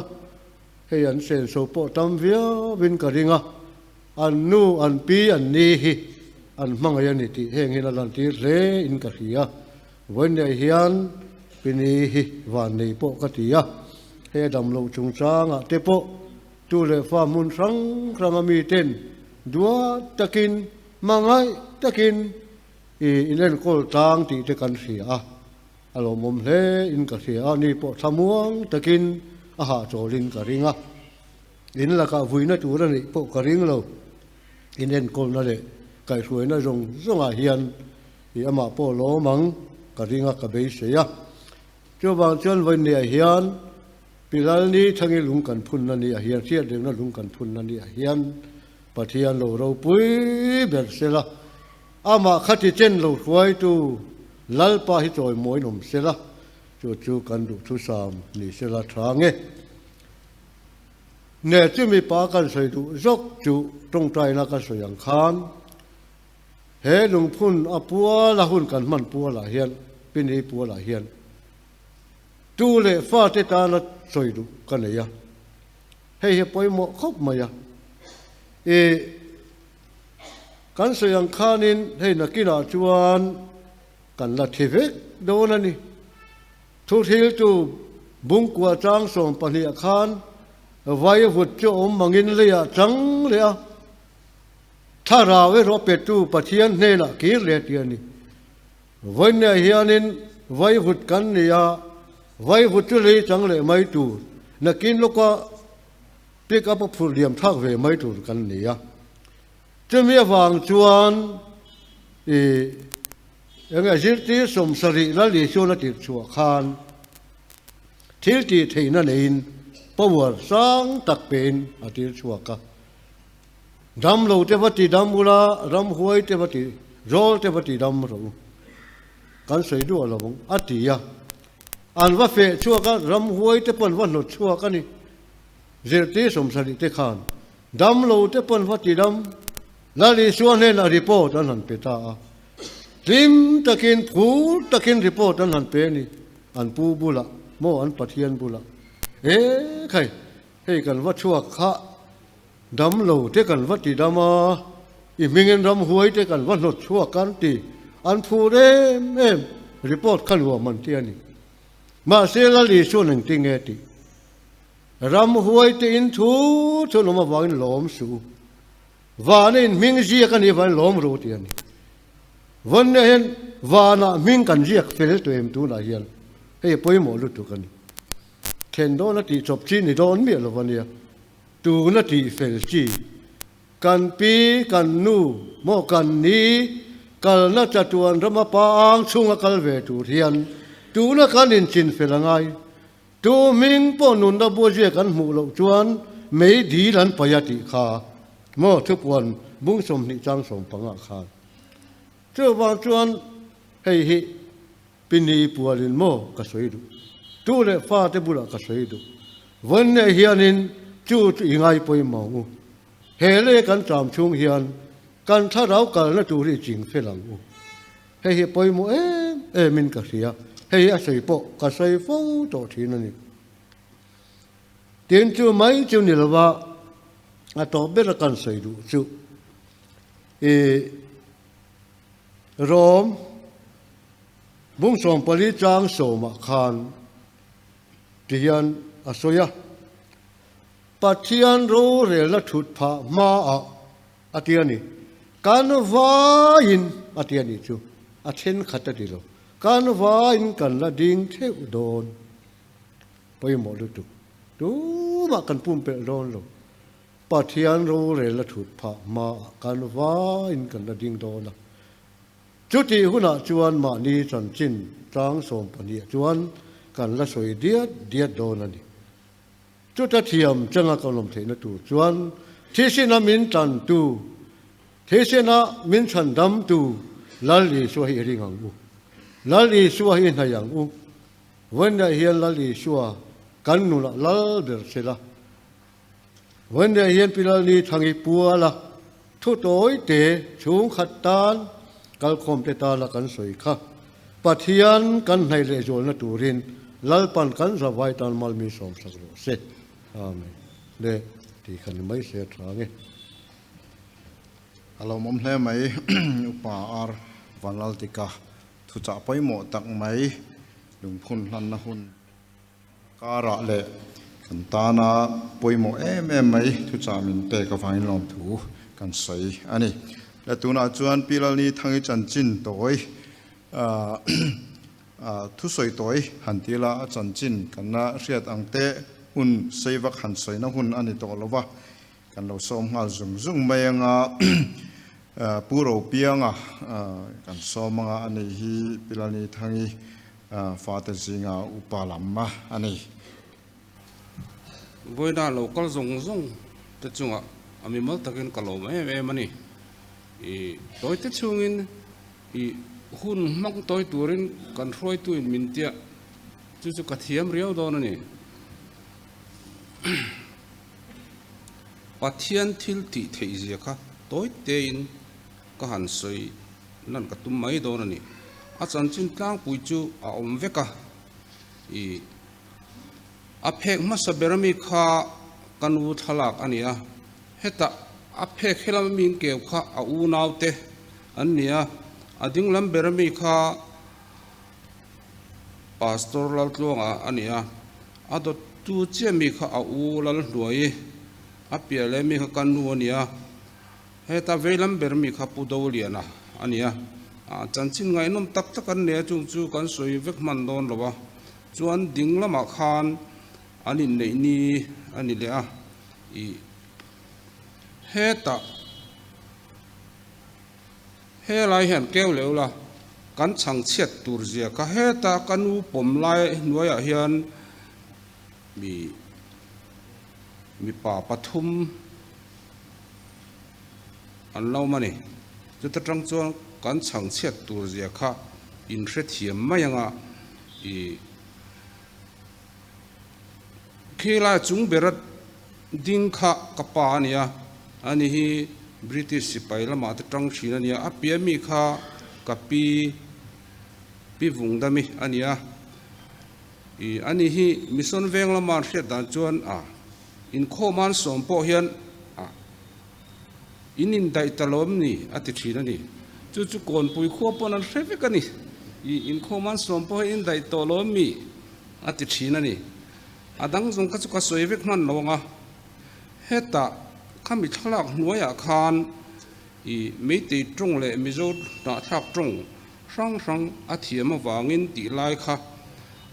hei an senso pawh tam viauin ka ring a. An nu, an pi, an ni hi an hmangaih a ni tih heng hian a lantir hle in ka hria. Vawiinleh hian Pini hi vannei pawh ka ti a, he dam loh chungchangah te pawh tu leh fa hmun hrang hranga miten duat takin, hmangaih takin i inenkawl tlang tih te kan hria a, a lawmawm hle in ka hria a, ni pawh thlamuang takin a hahchawlin ka ring a. In lakah vuina tur a nih pawh ka ring lo. In enkawlna leh kaihhruaina zawng zawngah hian i amah pawh lawm ang ka ring a, ka beisei a. Chuvang chuan vawiinniah hian Pilalni Thangi lung kan phunna niah hian, hriatrengna lung kan phunna niah hian Pathian lo ropui ber sela, amah khati chen lo hruaitu Lalpa hi chawimawiin awm sela, chu chu kan duhthusam ni sela tha nge. Ne chumi pa kan sawi duh zawk chu tawngtaina ka sawi ang khan he lungphun a puala hun kan hman pualah hian pini pualah hian tu leh fate tana sawi duh ka nei a, hei hi pawimawh khawp mai a. I kan sawi ang khanin hei nakinah chuan kan la thi vek dawn a ni. Thuhriltu bungkua chang 12 ah khan vaivut chu awm mangin leiah chang leh a, thlarau erawh petu Pathian hnenah kir leh tih a ni. Vawiinah hianin vaivut kan ni a, vaivut chu lei chang leh mai tur, nakin lawka pick up a phurh liam thlak ve mai tur kan ni a. Chumi avang chuan i enge zirtir 70 Lal Isuan a tirh chhuah khan thil tih theihna neiin power sang tak pein a tir chhuak a. Dam lo te va ti dam ula, ramhuai te va ti zawl te va ti dam rawh u. Kan sawi duah lo ang a ti a. An va feh chhuak a, ramhuai te pawh an va hnawt chhuak a ni. Zirtir 70 te khan dam lo te pawh an va ti dam. Lal Isua hnenah report an han pe ta a. Hlim takin, phur takin report an han pe a ni. An pu bulah maw an Pathian bulah. E khai, hei kan va chhuak kha dam lo te kan va ti dam a, i hmingin ramhuai te kan va hnawt chhuak kan ti. An phur em em, report kha nuam an ti a ni. Mahse Lal Isuan engtinge tih? Ramhuai te in thu chu an awm avangin lawm suh u. Vana in hming ziak a nih avangin lawm ru tih a ni. Vawnna hian vanah hming kan ziak fel tawh em tunah hian hei a pawimawh lutuk a ni. Then dawn a tih chawp chi ni dawn miah lo a nia. Tuna tih fel chi kan pi, kan nu maw kan ni kalna chatuan rama pa ang chhunga kal ve tur hian tuna kan inchin fel a ngai. Tu hming pawh nunna buazia kan hmuh loh chuan mei dil an paih a tih kha maw thupuan bung 20 chang 15 khan. Chuvang chuan hei hi pini pualin maw ka sawi duh. Tu leh fate bulah ka sawi duh. Vawinneh hianin chu chu i ngai pawimawh ang u. He lei kan cham chhung hian kan thlarau kalna tur hi ching fel ang u. Hei hi pawimawh em emin ka hria, hei hi a sawi pawh ka sawi fo tawh thin a ni. Tin chu mai chu ni lova a tawp bera kan sawi duh chu i Rom bung 14 chang 10 ah khan ti hian a sawi a, Pathian rorelna thut phah hmaah a ti a ni. Kan vaiin a ti a nih chu, a thenkhat a ti lo. Kan vaiin kan la ding theuh dawn. Pawimawh lutuk. Tumah kan pumpelh dawn lo. Pathian rorel a thut phah hmaah kan vaiin kan la ding dawn a. Chutih hunah chuan mahni chanchin tlang 12 chuan kan la sawi diat diat dawn a ni. Chuta thiam changa ka lawm theihna tur chuan thisena min tantu, thisena min chhandamtu Lal Isua hi i ring ang u. Lal Isua hi i hnaih ang u. Vawiinah hian Lal Isua kan nunah lal ber se la. Vawiinah hian Pi Lalni Thangi puala thu tawi te chhungkhat tan kalkhawmte tana kan sawi kha Pathian kan hnaih leh zualna turin Lalpan kan zavai tan malmi sawmsak rawh se. Amen. Le tih kha ni mai se a tha nge. A lawmawm hle mai Upa Ar Vanlaltika thuchah pawimawh tak mai lungphun hlanna hun karah leh kan tana pawimawh em em mai thuchah min pek avangin lawmthu kan sawi a ni. Le tunah chuan Pi Lalni Thangi chanchin tawi thusawi tawi han ti la a chanchin kan la hriat ang te hun seivak han sawina hun a ni tawh lova kan lo sawm nghal zung zung mai anga Pu Ropianga kan sawm anga a ni hi Pi Lalni Thangi fate zinga upa lam a ni. Vawiina lo kal zawng zawng te chungah a mimal takin ka lawm em em a ni. I tawite chhungin i hun hmang tawi turin kan hruaituin min tia, chu chu ka thiam riau dawn a ni. Pathian thil tih theih zia kha tawi tein ka han sawi lan ka tum mai dawn a ni. A chanchin tlangpui chu a awm vek a, i a phek hmasa ber ami kha ka nu thlalak a ni a, hetah a phek helam ami in keu kha a unaute an ni a, a dinglam ber ami kha Pastor Laltluanga a ni a, a dawttu chiah mi kha a u Lalhnuai, a piah leh mi kha ka nu a ni a, heta veilam ber mi kha Pu Doliana a ni a, chanchin ngaihnawm tak tak an nei a, chung chu kan sawi vek hman dawn lo a, chuan ding lamah khan an inneih ni a ni leh a, ih hetah. Helai hian keu leu la, kan chhang chhiat tur zia kha heta ka nu pawm lai hnuaiah hian mi mipa pathum an lo awm a ni. Chuta tang chuan kan chhang chhiat tur zia kha in hrethiam mai anga i Khilai chung bera ding kha ka pa a nia, ani hi British sipai lamah te tang thin a nia, a pia mi kha ka pi Pi Vungdami a nia, i ani hi Mission Veng lama an hriat dan chuan a inkhawm an sawm pawh hian a in indaih ta lawm ni a ti thin a ni, chu chu Kawnpui khua pawn an hre vek a ni, i inkhawm an sawm pawh hian indaih tawh lawm mi? A ti thin a ni. A dang zawng kha chu ka sawi vek hman lo ang a. Hetah khami thlalak hnuaiah khan i Meitei tawng leh Mizo hnahthlak tawng hrang hrang a thiam avangin tih lai kha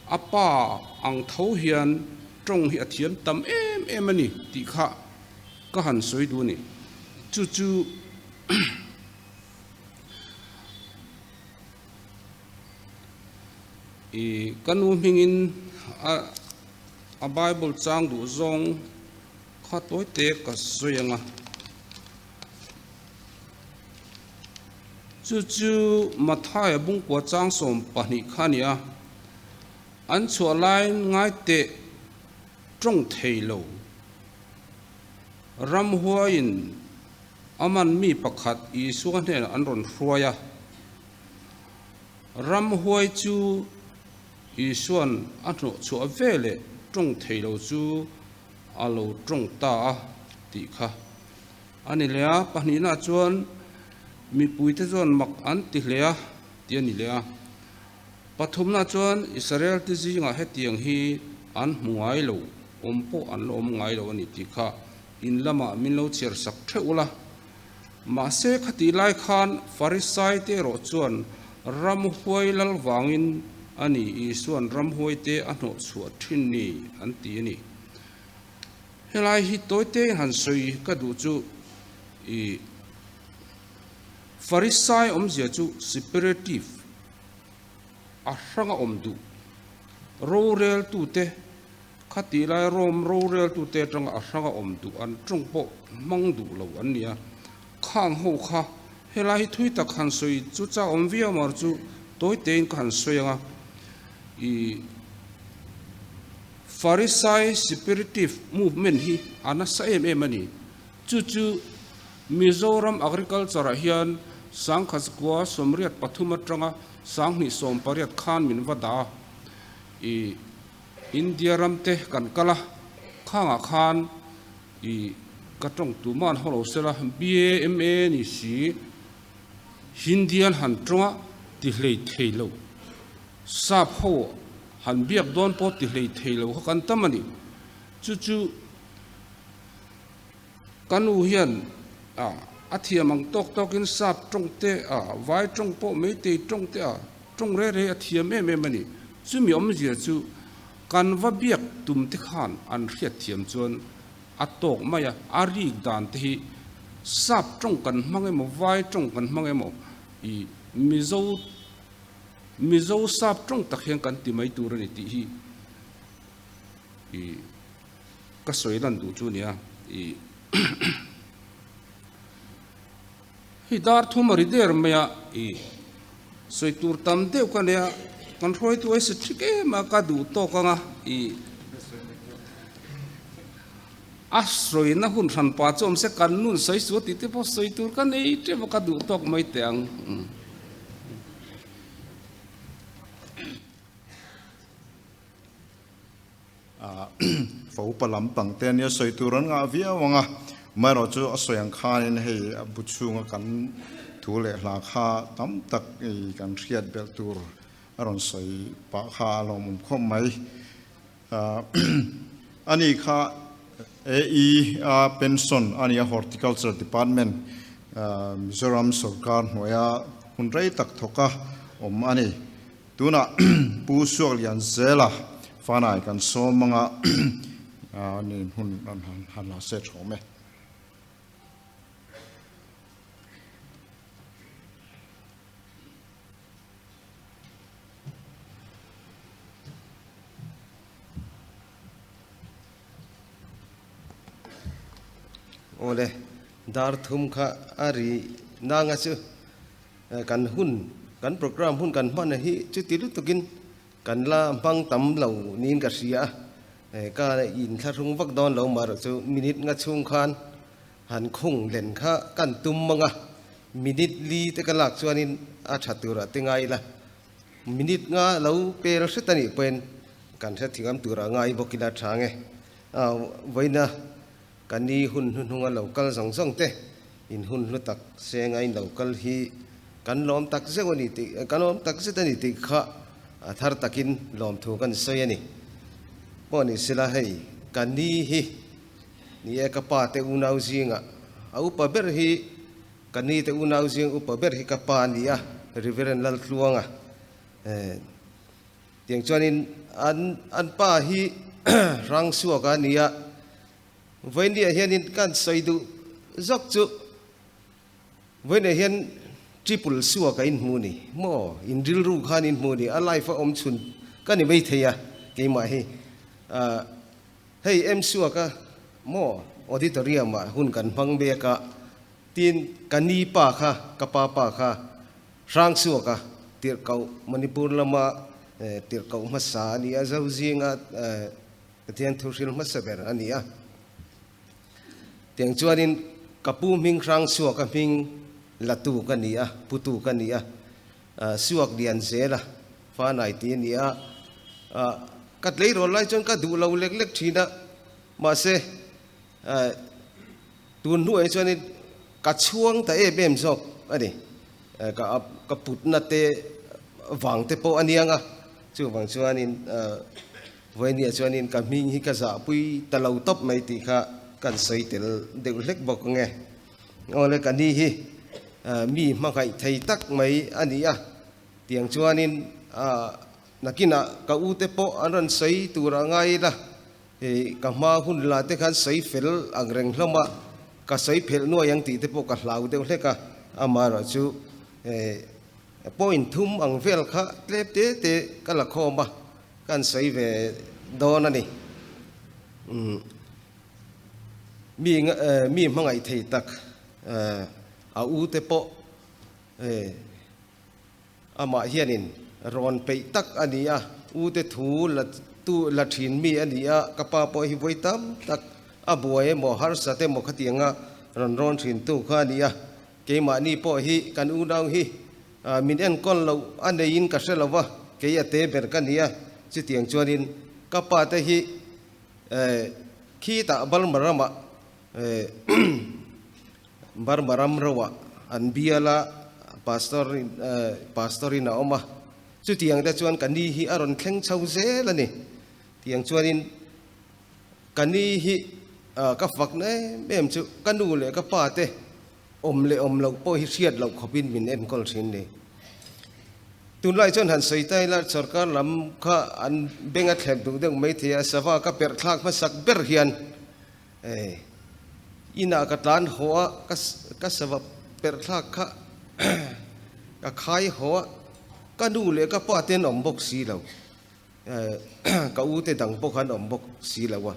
a pa ang tho hian tawng hi a thiam tam em em a ni tih kha ka han sawi duh a ni. Chu chu I ka nu hmingin a a Bible chang duh zawng kha tawi te ka sawi ang a. Chu chu Mathaia bungkua chang 12 kha a ni a, an chhuah laiin ngai teh tawng thei lo. Ramhuaiin a man mi pakhat Isua hnenah an rawn hruai a. Ramhuai chu Isua'n a hnawhchhuah veleh tawng thei lo chu a lo tawng ta a tih kha a ni leh a. Pahnihnaah chuan mipuite chuan mak an ti hle a tih a ni leh a. Pathumnaah chuan Israelte zingah hetiang hi an hmu ngai lo, awm pawh an la awm ngai lo a ni tih kha in lamah min lo chhiar sak theuh ula. Mahse khatih lai khan Farisaite erawh chuan ramhuai lal vangin a ni Isua'n ramhuaite a hnawhchhuah thin ni an ti a ni. Helai hi tawite han sawi ka duh chu i Farisai awmzia chu separative a hranga awm duh roreltute Khatih lai Rome roreltute atanga a hranga awm duh an tawng pawh hmang duh lo an ni a, khang ho kha helai hi thui tak han sawi chu chak awm viau mar chu tawi tein ka han sawi ang a, i Pharisai Spiritive movement hi a nasa em em a ni. Chu chu Mizoram Agriculture ah hian 1983 atanga 2018 khan min va dah a, i India ram te kan kal a, khangah khan i ka tawng tuman haw lo sela, BAMA ni si Hindi an han tawng a ti hlei thei lo, sap ho han biak dawn pawh ti hlei thei lo kha kan tam a ni. Chu chu ka nu hian a thiam ang tawk tawkin sap tawng te a, vai tawng pawh meitei tawng te a, Tawng reh reh a thiam em em a ni. Chumi awmzia chu kan va biak tum te khan an hriat thiam chuan a tawk mai a, a rik dan te hi sap tawng kan hmang emaw vai tawng kan hmang emaw i Mizo Mizo sap tawng tak hian kan ti mai tur a ni tih hi i ka sawi lan duh chu a nia i Hei dar thum a ri der mai a, i sawi tur tam deuh ka nei a, kan hruaitu ai si thik em a, ka duh tawk ang a, i. A sawina hun hran pa chu awm se kan nun sawi sual tih te pawh sawi tur ka nei tep a ka duh tawk mai teh ang. Fa upa lampang te ania sawi tur an ngah viau ang a, amaherawh chu a sawi ang khanin hei a bu chhunga kan thu leh hla kha tam tak kan hriat belh tur a rawn sawi pah kha a lawmawm khawp mai. Ani kha AE a pension a ni a, Horticulture Department Mizoram sorkar hnuaia hun rei tak thawk a awm a ni. Tunah Pu Suaklian Zela fanai kan sawm anga nin hun han la se thawm e. Awle, dar thum kha a ri nanga chu kan hun, kan program hun kan hman hi chuti lutukin kan la hmang tam lo niin ka hria a, ka inthlahrung vak dawn lo marawh chu minute nga chhung khan Han khung len kha kan tum mang a, minute li te ka lak chuanin a tha turah te ngai ila, minute nga lo pel hret a nih pawhin kan hre thingam turah ngai bawk ila tha nge. Vawiina ka ni hun hnuhnunga lo kal zawng zawng te in hun hlu tak senga in lo kal hi kan lawm tak zeuh a ni tih, kan lawm tak zet a ni tih kha a thar takin lawmthu kan sawi a ni. Pawh ni sela hei ka ni hi Ni e, ka pa te unau zingah a upa ber hi ka ni te unau zing upa ber hi ka pa a ni a, Reverend Laltluanga. Tiang chuanin an an pa hi Hrangsuaka a ni a, vawinia hianin kan sawi duh zawk chu vawinia hian triple suaka in hmu ni maw, in rilru khan in hmu ni, a life a awm chhun ka ni maithei a keimah hi. Hei MSUAK-a maw auditorium-ah hun kan hmang mek a, tin ka ni pa kha, ka pa pa kha Hrangsuaka tirhkoh Manipur lama tirhkoh hmasa a ni a, Zo zinga Pathian thuhril hmasa ber a ni a. Tiang chuanin ka pu hming Hrangsuaka hming latu ka ni a, putu ka ni a, Suak lian zela Fanai tih a ni a, ka tleirawl lai chuan ka duh lo lek lek thin a, mahse tun hnuah hi chuanin ka chhuang ta em em zawk a ni, ka ka putna te vang te pawh a niang a, chuvang chuanin vawinia chuanin ka hming hi ka zahpui ta lo tawp mai tih kha kan sawi tel deuh hlek bawk ang e. Awle ka ni hi mi hmangaih thei tak mai a ni a. Tiang chuanin nakinah ka ute pawh an rawn sawi tur a ngai ila, ka hma hun la te khan sawi fel ang reng hlawm a, ka sawi phelh nuai ang tih te pawh ka hlau deuh hlek a, amaherawh chu point thum ang vel kha tlep te te ka la khawm a, kan sawi ve dawn a ni. Mi mi hmangaih thei tak a ute pawh Amah hianin rawn peih tak a ni a, u te thu la tu la thin mi a ni a, ka pa pawh hi vawi tam tak a buai emaw harsat emaw khatianga rawn rawn thin tu kha a ni a, keimahni pawh hi kan unau hi min enkawl loh a neiin ka hre lo va, kei a te ber ka ni a, chutiang chuanin ka pa te hi khitah Burma ramah Burma ram roah an bial a, pastor pastor in a awm a, chutiang te chuan ka ni hi a rawn thleng chho zel a ni. Tiang chuanin ka ni hi ka fak na em em chu ka nu leh ka pa te awm leh awm loh pawh hi hriat loh khawpin min enkawl thin ni. Tunlai chuan han sawi ta ila sorkar lam kha an beng a thlep duh deuh maithei a, sava ka perh thlak hmasak ber hian Hei, inah ka tlan haw a, ka ka sava perh thlak kha ka khai haw a, ka nu leh ka pa te an awm bawk si lo, ka u te dang pawh kha an awm bawk si lo a.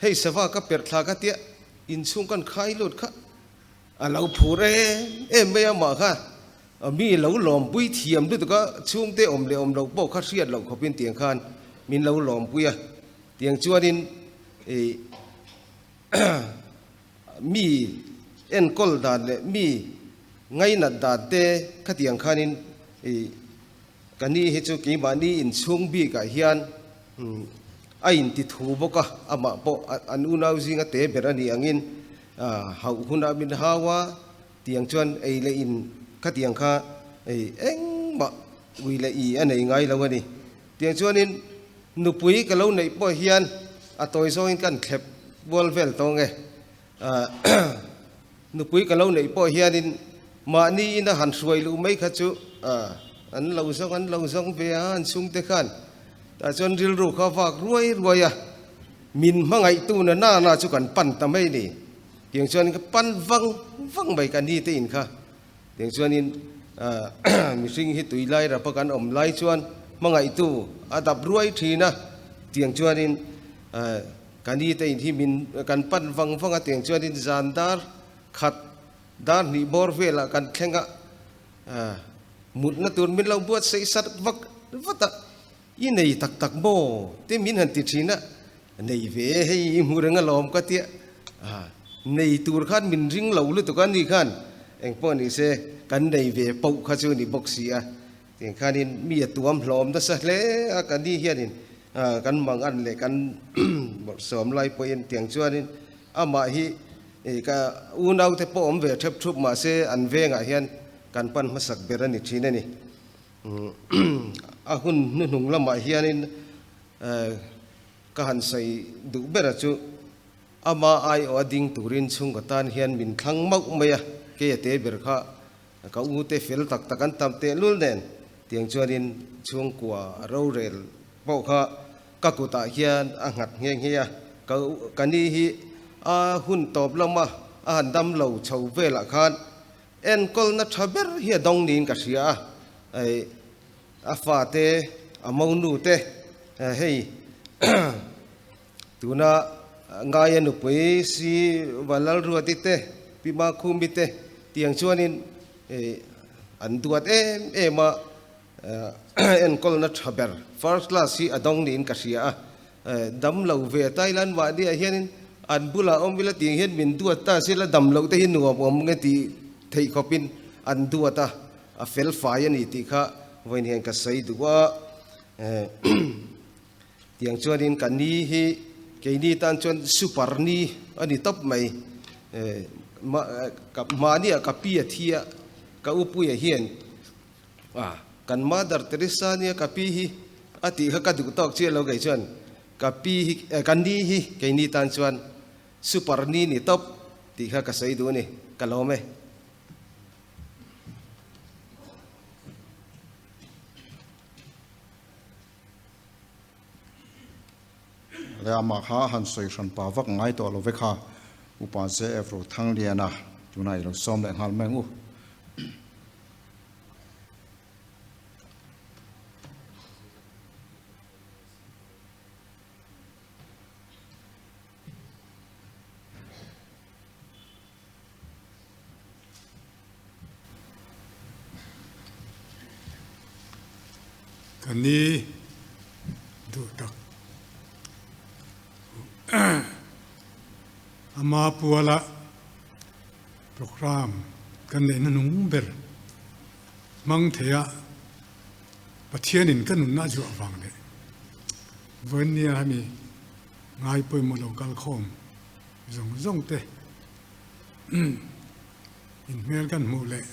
Hei sava ka perh thlak a tia inchhung kan khai lut kha a lo phur em em mai a mah kha mi lo lawmpui thiam lutuk a, chhungte awm leh awm loh pawh kha hriat loh khawpin tiang khan min lo lawmpui a, tiang chuanin. I Mi enkawl dan leh mi ngainat dan te khatiang khanin i ka ni hi chu keimahni inchhung bikah hian a inti thu bawk a, amah pawh an unau zinga te ber a nih angin hauh hunah min hau a, tiang chuan ei leh in khatiang kha engmah ui leh i a nei ngai lo a ni. Tiang chuanin nupui ka lo neih pawh hian a tawi zawngin kan thlep bual vel tawng e. Nupui ka lo neih pawh hianin mahni ina han hruai luh mai kha chu an lo zawng an lo zawng ve a, an chhungte khan tah chuan rilru kha vak ruai ruai a, min hmangaihtu na na na chu kan pan ta mai ni. Tiang chuan ka pan vang vang mai ka ni te in kha. Tiang chuanin mihring hi tui lai rapa kan awm lai chuan hmangaihtu a dap ruai thin a, tiang chuanin ka ni te in hi min kan pan vang vang a, tiang chuanin zan dar khat dar hnih bawr velah kan thleng a, mutna tur min lo buatsaih sat vak vat a, i nei tak tak maw te min han ti thin a, nei ve hei i hmu reng alawm ka tia, nei tur khan min ring lo lutuk a ni khan engpawh ni se kan nei ve poh kha chu ni bawk si a, tiang khanin mi a tuam hlawm nasa hle a, ka ni hianin kan mangan leh kan bawrhsawm lai pawhin tiang chuanin amah hi ka unaute pawh awm ve thep thup mahse an vengah hian kan pan hmasak ber a ni thin a ni. A hun hnuhnung lamah hianin ka han sawi duh ber a chu ama aiawh a ding turin chhungkaw tan hian min thlang mauh mai a, kei a te ber kha ka u te fel tak tak an tam tehlul nen tiang chuanin chhungkua rorel pawh kha ka kutah hian a nghat nghe nghe a, ka ni hi a hun tawp lama a han dam lo chho velah khan Enkawlna tha ber hi a dawng niin ka hria a, a fate, a monu te, hei tuna Ngaia nupui si Valalruati te, Pi Makhumi te tiang chuanin an duat em em a, enkawlna tha ber first class hi a dawng niin ka hria a, dam lo ve Thailand mahniah hianin an bulah awm ila tih hian min duat ta se la dam loh te hi nuam awm nge tih theih khawpin an duat a, a fel fai a ni tih kha vawiin hian ka sawi duh a, tiang chuanin ka ni hi keini tan chuan super ni a ni tawp mai, mahniah ka pi a thi a, ka upuia hian A, kan Mother Teresa nia ka pi hi a tih kha ka duh tawk chiah lo kei chuan ka pi hi eh ka ni hi keini tan chuan super ni ni tawp tih kha ka sawi duh a ni, ka lawm e. Le amah kha han sawi hran pa vak ngai tawh lo ve kha, Upa JF Rothangliana tunah i lo sawm leh nghal mai ang u. Ka ni duh tak. Ama puala Program kan neihna nung ber hmang thei a, Pathianin ka nunna a zuah vang leh vawinia hemi ngai pawimawh lo kal khawm zawng zawng te inhmel kan hmuh leh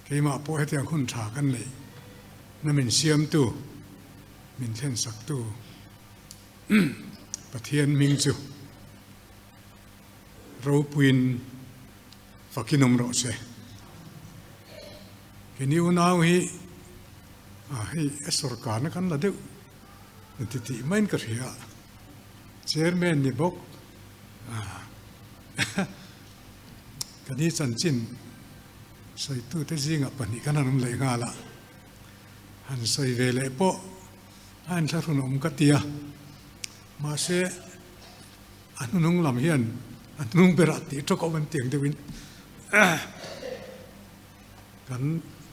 keimah pawh hetiang hun tha kan neih na min siamtu, min thlensaktu Pathian hming chu Ropuiin fakin awm rawh se. Keni unau hi a hei a sorkarna kan la deuh ti tih maiin ka hria a, chairman ni bawk a kani chanchin sawitute zingah pahnih kan han awm leh nghal a, han sawi ve leh pawh a inthlahrun awm ka ti a, mahse A hnunung lam hian a hnung berah tih tawk awm an tiang deuhin kan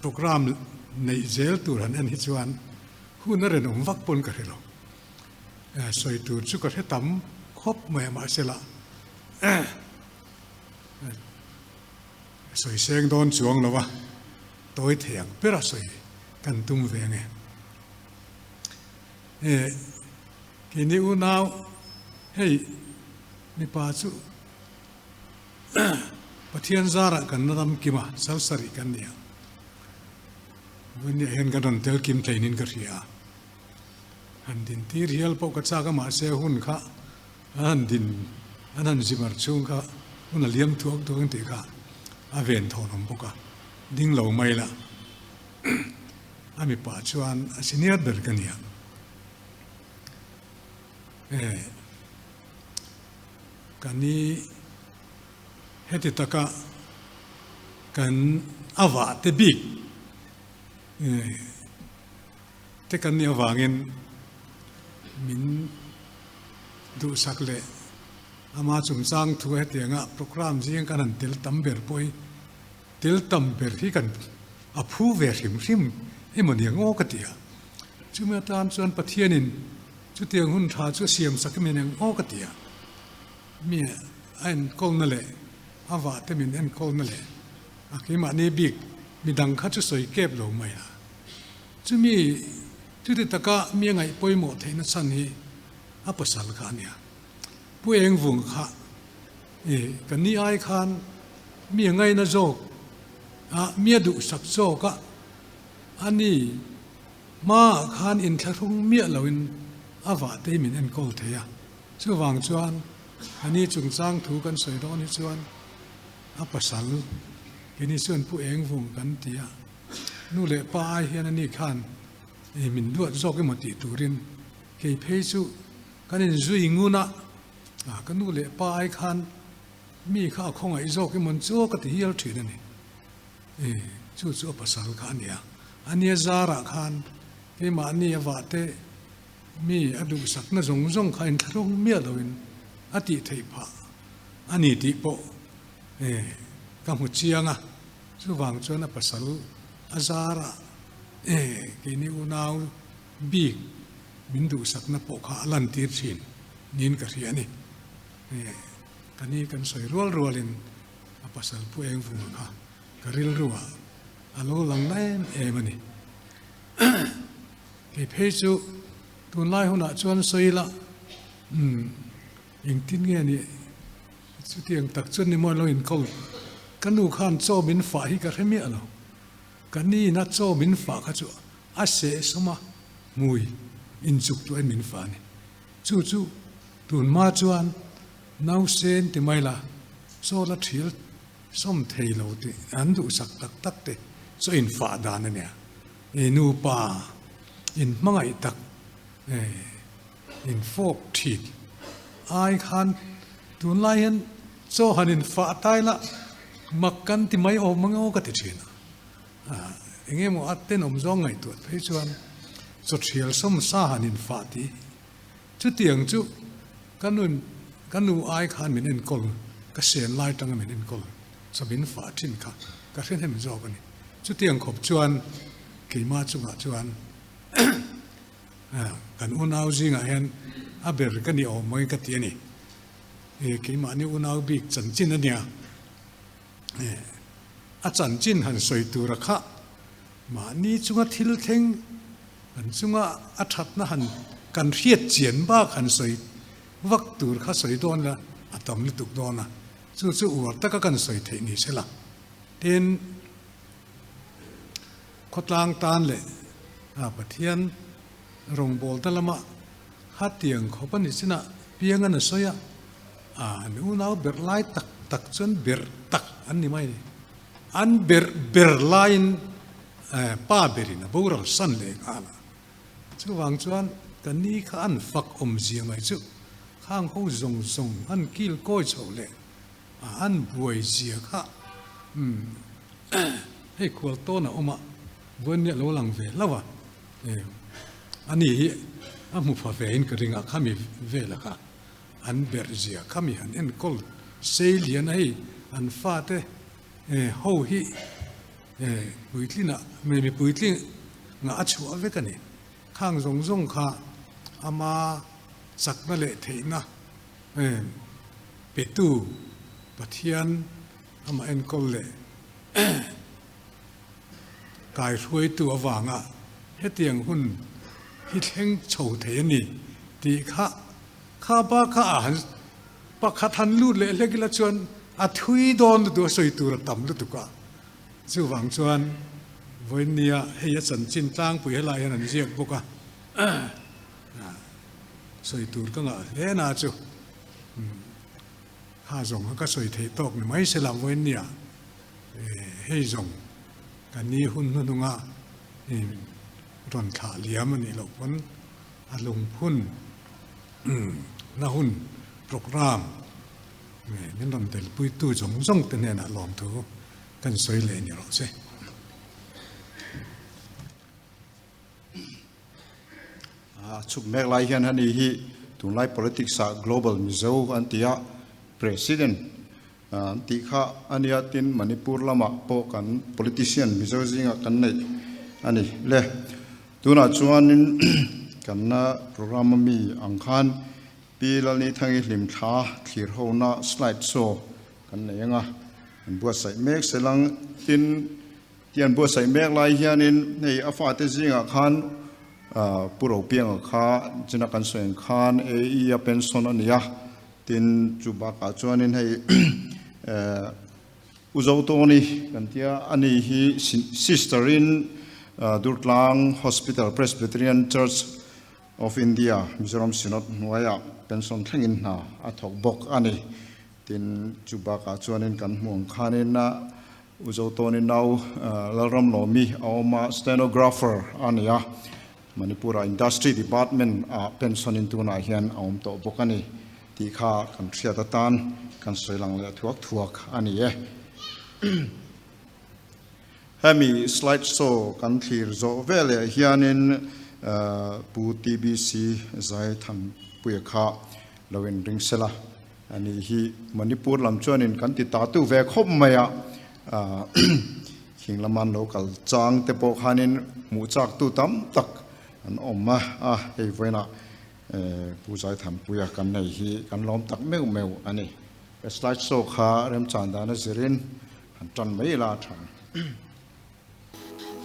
program neih zel tur han en hi chuan hun a renawm vak pawn ka hre lo. Sawi tur chu ka hre tam khawp mai a mahse lah. Sawi seng dawn chuang lo a, tawi thei ang ber a sawi kan tum ve nge. E, keini unau, hei mipa chu Pathian zarah kan la ram kim a, sal sarih kan ni a. Vawiin hian kan rawn tel kim thleinin ka hria a. Han din tir hial pawh ka chak a, mahse hun kha an han din, an han zimar chhung kha hun a liam thuak thuak ang tih kha a ven thawn awm bawk a, ding lo mai la. A mipa chuan a senior ber ka nia. E, ka ni heti taka kan a vah te bik e, te kan nih avangin min duhsak leh ama chungchang thu hetianga programme zing kan han tel tam ber pawh hi tel tam ber hi kan a phu ve hrim hrim emaw ni ang aw ka ti a. Chumi atan chuan Pathianin chutiang hun tha chu a siam sak emaw ni ang aw ka ti a. Mi a enkawlna leh a vahte min enkawlna leh a keimahni bik midang kha chu sawi kep lo mai a. Chumi chuti taka mi a ngaih pawimawh theihna chhan hi a pasal kha a nia. Pu Engvung kha i ka ni ai khan mi a ngaina zawk a, mi a duhsak zawk a, a ni hmaah khan inthlahrung miah loin a vahte hi min enkawl thei a. Chuvang chuan a ni chungchang thu kan sawi dawn hi chuan a pasal kini chuan Pu Engvung kan ti a. Nu leh pa ai hian ani khan ei min duat zawk emaw tih turin kei phei chu kan inzui ngun a, ka nu leh pa ai khan mi kha a khawngaih zawk emaw chu ka ti hial thin a ni. E, chu chu a pasal kha a nia. Ania zarah khan keimahni a vahte mi a duhsakna zawng zawng kha inthlahrung miah loin a tih theih phah a ni tih pawh e, ka hmu chiang a. Chuvang chuan a pasal a zar a, E, keini unau bik min duhsakna pawh kha a lantir thin niin ka hria a ni. E, ka ni kan sawi rual rualin a pasal Pu Engvunga kha ka rilruah a lo lang na em em a ni. Kei phei chu tunlai hunah chuan sawi ila, umm, Engtin nge ni chutiang tak chuan ni maw lo inkawl? Ka nu khan chaw min fah hi ka hre miah lo. Ka nina chaw min fah kha chu a seh sawm a, hmui inchuk tuahin min fah a ni. Chu chu tunhma chuan nausen ti mai la, chaw la thial sawm thei lo tih an duhsak tak tak te chaw infah dan a nia. I nupa inhmangaih tak In fawk thin ai khan tunlai hian chaw han in fah tai la mak kan ti mai awm ang aw ka ti thin a, eng emaw a tenawm zawng ngaihtuah phei chuan chaw thial sawm sa han in fah tih chutiang chu ka nun ka nu ai khan min enkawl ka sen lai tanga min enkawl chaw min fah thin kha ka hre hnem zawk a ni chutiang khawp chuan keimah chungah chuan Kan unau zingah hian a ber ka ni awm mai ka ti a ni. Keimahni unau bik chanchin a nia. A chanchin han sawi tura kha mahni chunga thil thleng kan chunga a thatna han kan hriat chian bak han sawi vak tur kha sawi dawn la a tam lutuk dawn a. Chu chu uar taka kan sawi theih ni sela. Tin, Khawtlang tan leh Pathian rawngbawlna lama hatiang khawp a ni chinah piang an a sawi a, an unau berh lai tak tak chuan berh tak an ni mai a ni. An berh ber laiin pa berin a boral san leh nghal a. Chuvang chuan ka ni kha an fak awmzia mai chu khang ho zawng zawng an kil kawi chho leh an buai zia kha hei khual tawn a awm a, vawiin nia lo lang ve hlauh a, ani hi a hmu pha ve in ka ring a, khami vela kha an berh zia khami han enkawl sei lian a hei an fate ho hi puitlin ah mi puitling ngah a chhuah vek a ni, khang zawng zawng kha ama chakna leh theihna. Petu Pathian amah enkawl leh kaihruaitu avanga hetiang hun hi thleng chho thei a ni tih kha kha ba kha ah han pakhat han lut leh hlek ila chuan a thui dawn lutuk a sawi tur a tam lutuk a. Chuvang chuan vawiinnia hei a chanchin tlangpui helai hian an ziak bawk a, sawi tur ka ngah hle na chu kha zawng kha ka sawi theih tawk ni mai se la vawiinnia hei zawng ka ni hun hnuhnunga rawn thlah liam a nih loh pawn a lungphun na hun programme Min rawn telpuitu zawng zawng te hnenah lawmthu kan sawi leh ni rawh se. A chhuk mek lai hian hani hi tunlai politics ah Global Mizo an ti a, President an tih kha a nia, tin Manipur lamah pawh kan politician Mizo zingah kan neih a ni le. Tunah chuanin kan program ami ang khan Pi Lalnithangi hlimthla thlir hona slide show kan nei ang a, an buatsaih mek selang tin ti an buatsaih mek lai hianin hei a fate zingah khan Pu Ropianga kha china kan sawi ang khan AE a pension a ni a, tin chu bakah chuanin hei U Zotawni kan tia a ni hi sister in Durtlang Hospital Presbyterian Church of India, Mizoram Synod hnuaiah pension thlengin hna a thawk bawk a ni. Tin, chu bakah chuanin kan hmuh ang khanin U Zotawni nau Lalramlawmi a awm a, stenographer a ni a, Manipur-ah Industry Department-ah pension-in tunah hian a awm tawh bawk a ni tih kha kan hriat atan kan sawi lang leh thuak thuak a ni e. Hemi slide show kan thlir zawh veleh hianin Pu TBC Zaithanpuia kha lo inring sela a nih hi. Manipur lam chuanin kan ti ta tu ve khawp mai a, khing lama an lo kal chang te pawh khanin hmuh chak tu tam tak an awm a, hei vawiinah Pu Zaithanpuia kan nei hi kan lawm tak meuh meuh a ni. Slide show kha remchan dan a zirin Han tan mai la tha.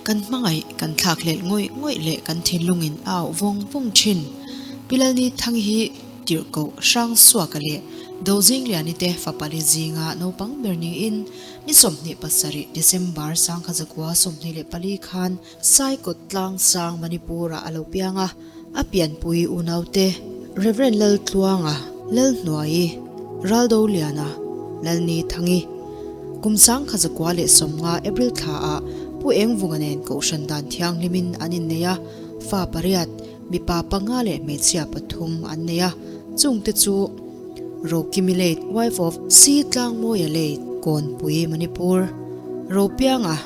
Kan hmangaih, kan thlakhlelh ngawih ngawih leh kan thinlungin a auh vawng vawng thin. Pi Lalni Thang hi Tirhkoh Hrangsuaka leh Dozingliani te fapali zinga naupang ber niin ni 27 December sangkha zakua 24 khan Saikawt Tlangsang Manipur-ah a lo piang a, a pianpui unaute Rev. Laltluanga, Lalhnuaii, Raldoliana, Lalni Thangi, kum 1915 April thlaah Pu Engvunga nen Kohhran dan thianghlimin an innei a, fa pariat, mipa panga leh hmeichhia pathum an nei a, chungte chu Rokimi Late, wife of C. Tlangmawia Late, Kawnpui, Manipur, Ropianga,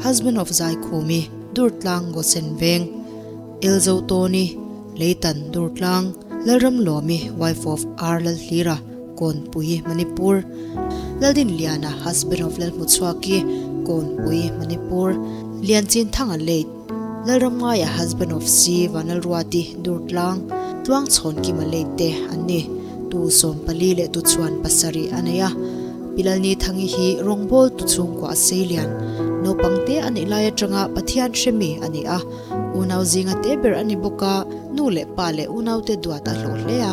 husband of Zaikhumi, Durtlang, Gosen Veng, Elzo Tawni, Leitan, Durtlang, Lalramlawmi, wife of R. Lalhlira, Kawnpui, Manipur, Laldinliana, husband of Lalhmuchhuaki, Kawnpui, Manipur, Lianchinthanga Late, Lalramngaia husband of C Vanlalruati Durtlang, Tluangchhawn Kima late te an ni. Tu 14 leh tu chhuan pasarih a nei a. Pi Lalni Thangi hi rawngbâwl tu chhungkua a sei lian. Naupang te a nih lai atanga Pathian hremi a ni a. Unau zinga te ber a ni bawk a, nu leh pa leh unaute duat a hlawh hle a.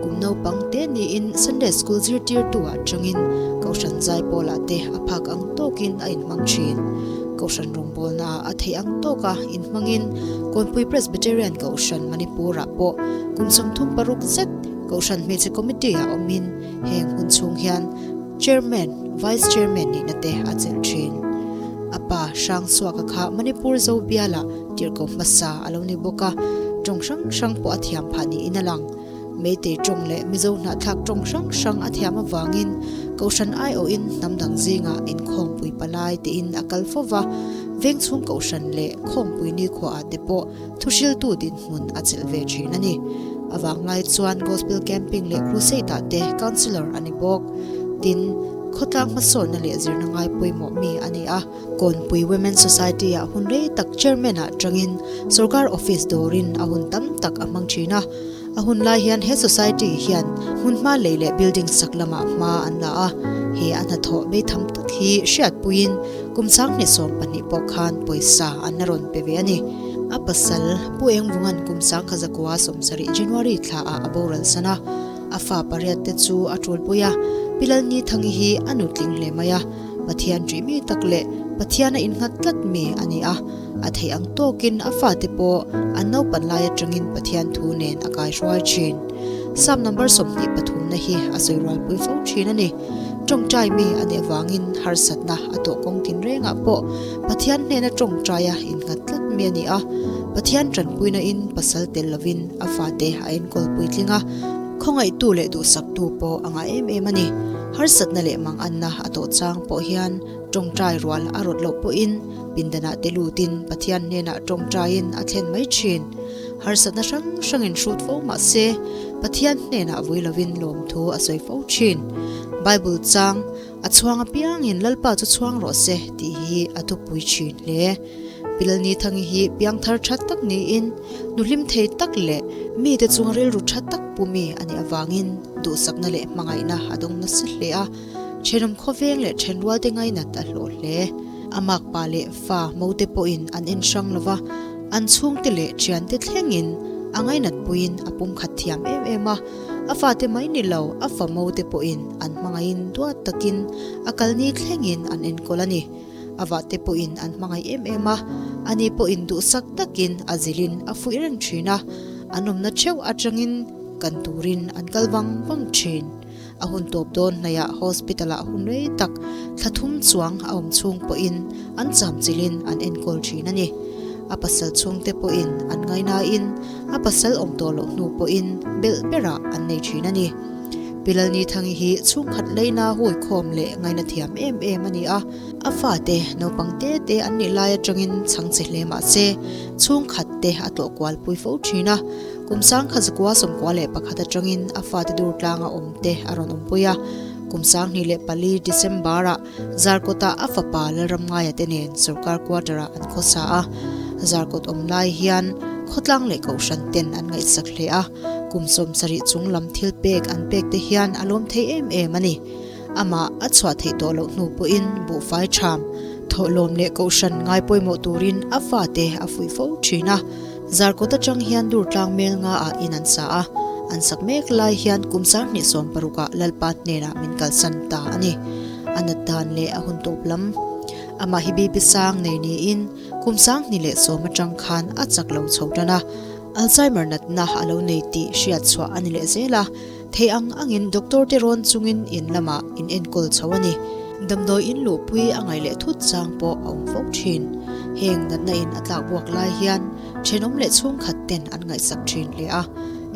Kum naupang te niin Sunday School zirtirtu ah tangin Kohhran Zaipawlah te a phak ang tawkin a inhmang thin. Kohhran rawngbawlnaah a theih ang tawka inhmangin Kawnpui Presbyterian Kohhran Manipur-ah pawh kum 36 zet Kohhran Hmeichhe Committee-ah awmin heng hun chhung hian Chairman, Vice Chairman nihna te a chelh thin. A pa Hrangsuaka kha Manipur Zo bialah tirhkoh hmasa a lo ni bawk a, tawng hrang hrang pawh a thiam phah niin a lang. Meitei tawng leh Mizo hnahthlak tawng hrang hrang a thiam avangin Kohhran aiawhin hnam dang zingah inkhawmpui palai tiin a kal fo va, vengchhung Kohhran leh khawmpui nikhuaah te pawh thuhriltu dinhmun a chelh ve thin a ni. A vanglai chuan Gospel Camping leh Crusade ah te Councillor a ni bawk. Tin, khawtlang hmasawnna leh zirna ngai pawimawh mi a ni a. Kawnpui Women's Society ah hun rei tak Chairman ah tangin Sorkar Office dawrin a hun tam tak a hmang thin a. A hun lai hian he society hian hmunhma lei leh building sak lamah hma an la a, he a hnathawh beitham tak hi hriatpuiin kum 2012 pawh khan pawisa an la rawn pe ve a ni. A pasal Pu Engvunga'n kum 1970 January thla ah a boral san a, a fa pariat te chu a tulpui a, Pi Lalnithangi hi a nutling hle mai a, Pathian ṭih mi tak leh Pathian a innghat tlat mi a ni a, a theih ang tawkin a fate pawh an naupan lai aṭangin Pathian thu nen a kaihruai ṭhin. Psalm number 23 na hi a sawi rualpui fo ṭhin a ni. Ṭawngṭai mi a nih avangin harsatna a tawh kawng tinrengah pawh Pathian hnena ṭawngṭaia innghat tlat mi a ni a, Pathian ṭanpuina in pasal tel lovin a fate a enkawl puitling a, khawngaihtu leh duhsaktu pawh a ngah em em a ni. Harsatna leh manganna a tawh chang pawh hian ṭawngṭai rual a rawt loh pawhin pindanah te lutin Pathian hnenah ṭawngṭaiin a thlen mai ṭhin. Harsatna hrang hrangin hrut fo mah se Pathian hnenah vui lovin lawmthu a sawi fo ṭhin. Bible chang a chhuang apiangin Lalpa chu chhuang rawh se tih hi a thupui ṭhin hle. Pilalni Thangi hi piangthar tha tak niin nu hlim thei tak leh mite chunga rilru tha tak pu mi a nih avangin duhsakna leh hmangaihna a dawng nasa hle a, thenawm khawveng leh thenrual te ngainat a hlawh hle. A makpa leh fa mote pawhin an en hrang lova, an chhungte leh thiante thlengin a ngainat puiin a pumkhat thiam em em a, a fate mai ni lo a fa mote pawhin an hmangaihin duat takin a kalni thlengin an enkawl a ni. A vahte pawhin an hmangaih em em a, ani pawhin duhsak takin a zilhin a fuih reng thin a, an awmna theuh atangin kan turin an kal vang vang thin. A hun tawp dawn hnaihah hospital ah hun rei tak thla thum chuang a awm chhung pawhin an cham chilhin an enkawl thin a ni. A pasal chhungte pawhin an ngainain a pasal awm tawh loh hnu pawhin belh berah an nei thin a ni. Pi Lalnithangi hi chhungkhat leina huikhawm leh ngaina thiam em em a ni a, a fate naupang te te an nih lai atangin chhang che hle mah se chhungkhat te a tlawh kual pui fo thin a, kum 1991 atangin a fate dur tlanga awm te a rawn awmpui a, kum 2004 December ah Zarkawtah a fapa Lalramngaia te nen sorkar quarter ah an khawsa a, Zarkawt awm lai hian khawtlang leh kohhran ten an ngaihsak hle a. Kum 70 chung lam thil pek an pek te hian a lawm thei em em a ni. Amah a chhuah theih tawh loh hnu pawhin buhfai ṭham, thawhlawm leh kohhran ngai pawimawh turin a fate a fuih fo ṭhin a. Zarkawt aṭang hian Durtlang mel nga ah in an sa a, an sak mek lai hian kum 2016 ah Lalpa hnenah min kalsan ta a ni. A nat dan leh a hun tawp lam. Amah hi bibi sang nei niin kum 2010 aṭang khan a chak lo chho tan a. Alzheimer natna a lo nei tih hriat chhuah a ni leh zel a, thei ang angin doctor te rawn chungin in lamah in enkawl chho a ni. Damdawi in luhpui a ngaih leh thut chang pawh a awm fo thin. Heng natna in a tlak buak lai hian thenawm leh chhungkhat ten an ngaihsak thin hle a,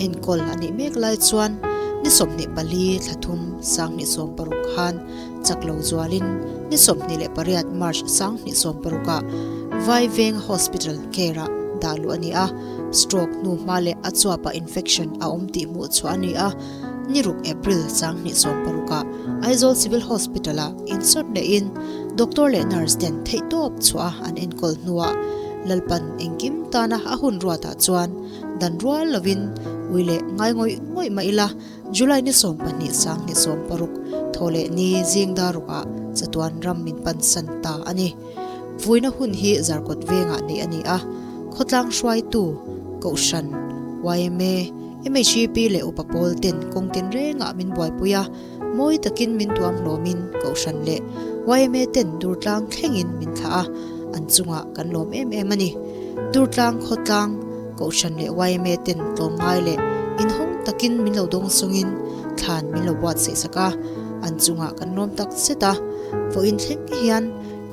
enkawl a nih mek lai chuan ni 24 thla thum 2016 khan chak lo zualin ni 28 March 2016 ah Vaiveng Hospital care ah dah luh a ni a, stroke hnu hma leh a chuapah infection a awm tih hmuh chhuah a ni a, ni ruk April 2016 ah Aizawl Civil Hospital ah insawt lehin doctor leh nurse ten theihtawp chhuah a an enkawl hnuah Lalpan engkim tana a hun ruatah chuan dan rual lovin ui leh ngai ngawih ngawih mah ila July ni 12 2016 thaw leh ni zing dar rukah chatuan ram min pansan ta a ni. Vuina hun hi Zarkawt vengah neih a ni a, khawtlang hruaitu, Kohhran, yma, MHEP leh upa pawl ten kawng tinrengah min buaipui a, mawi takin min tuam hlawmin Kohhran leh yma ten durtlang thlengin min thlah a, an chungah kan lawm em em a ni. Durtlang khawtlang, Kohhran leh yma ten tlawmngai leh inhawng takin min lo dawng sawngin thlan min lo buatsaih sak a, an chungah kan lawm tak zet a. Vawiin thleng hian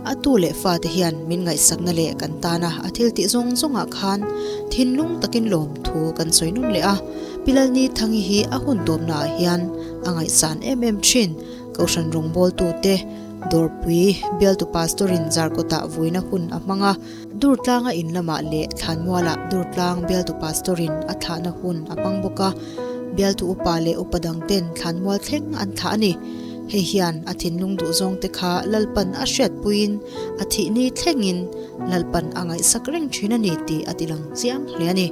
a tu leh fate hian min ngaihsakna leh kan tana a thil tih zawng zawngah khan thinlung takin lawm thu kan sawi nun leh a. Pi Lalni Thangi hi a hun tawpnaah hian a ngaihsan em em thin. Kohhran rawngbawltute Dawrpui bialtu Pastor-in Zarkawtah vuina hun a hmang a. Durtlanga in lamah leh Thlanmualah Durtlang bialtu Pastor-in a thlahna hun a hmang bawk a, bialtu upa leh upa dangten Thlanmual thleng an thlah a ni. Hei hian a thinlung duhzawng te kha Lalpan a hriatpuiin a thihni thlengin Lalpan a ngaihsak reng thin a ni tih a tilang chiang hle a ni.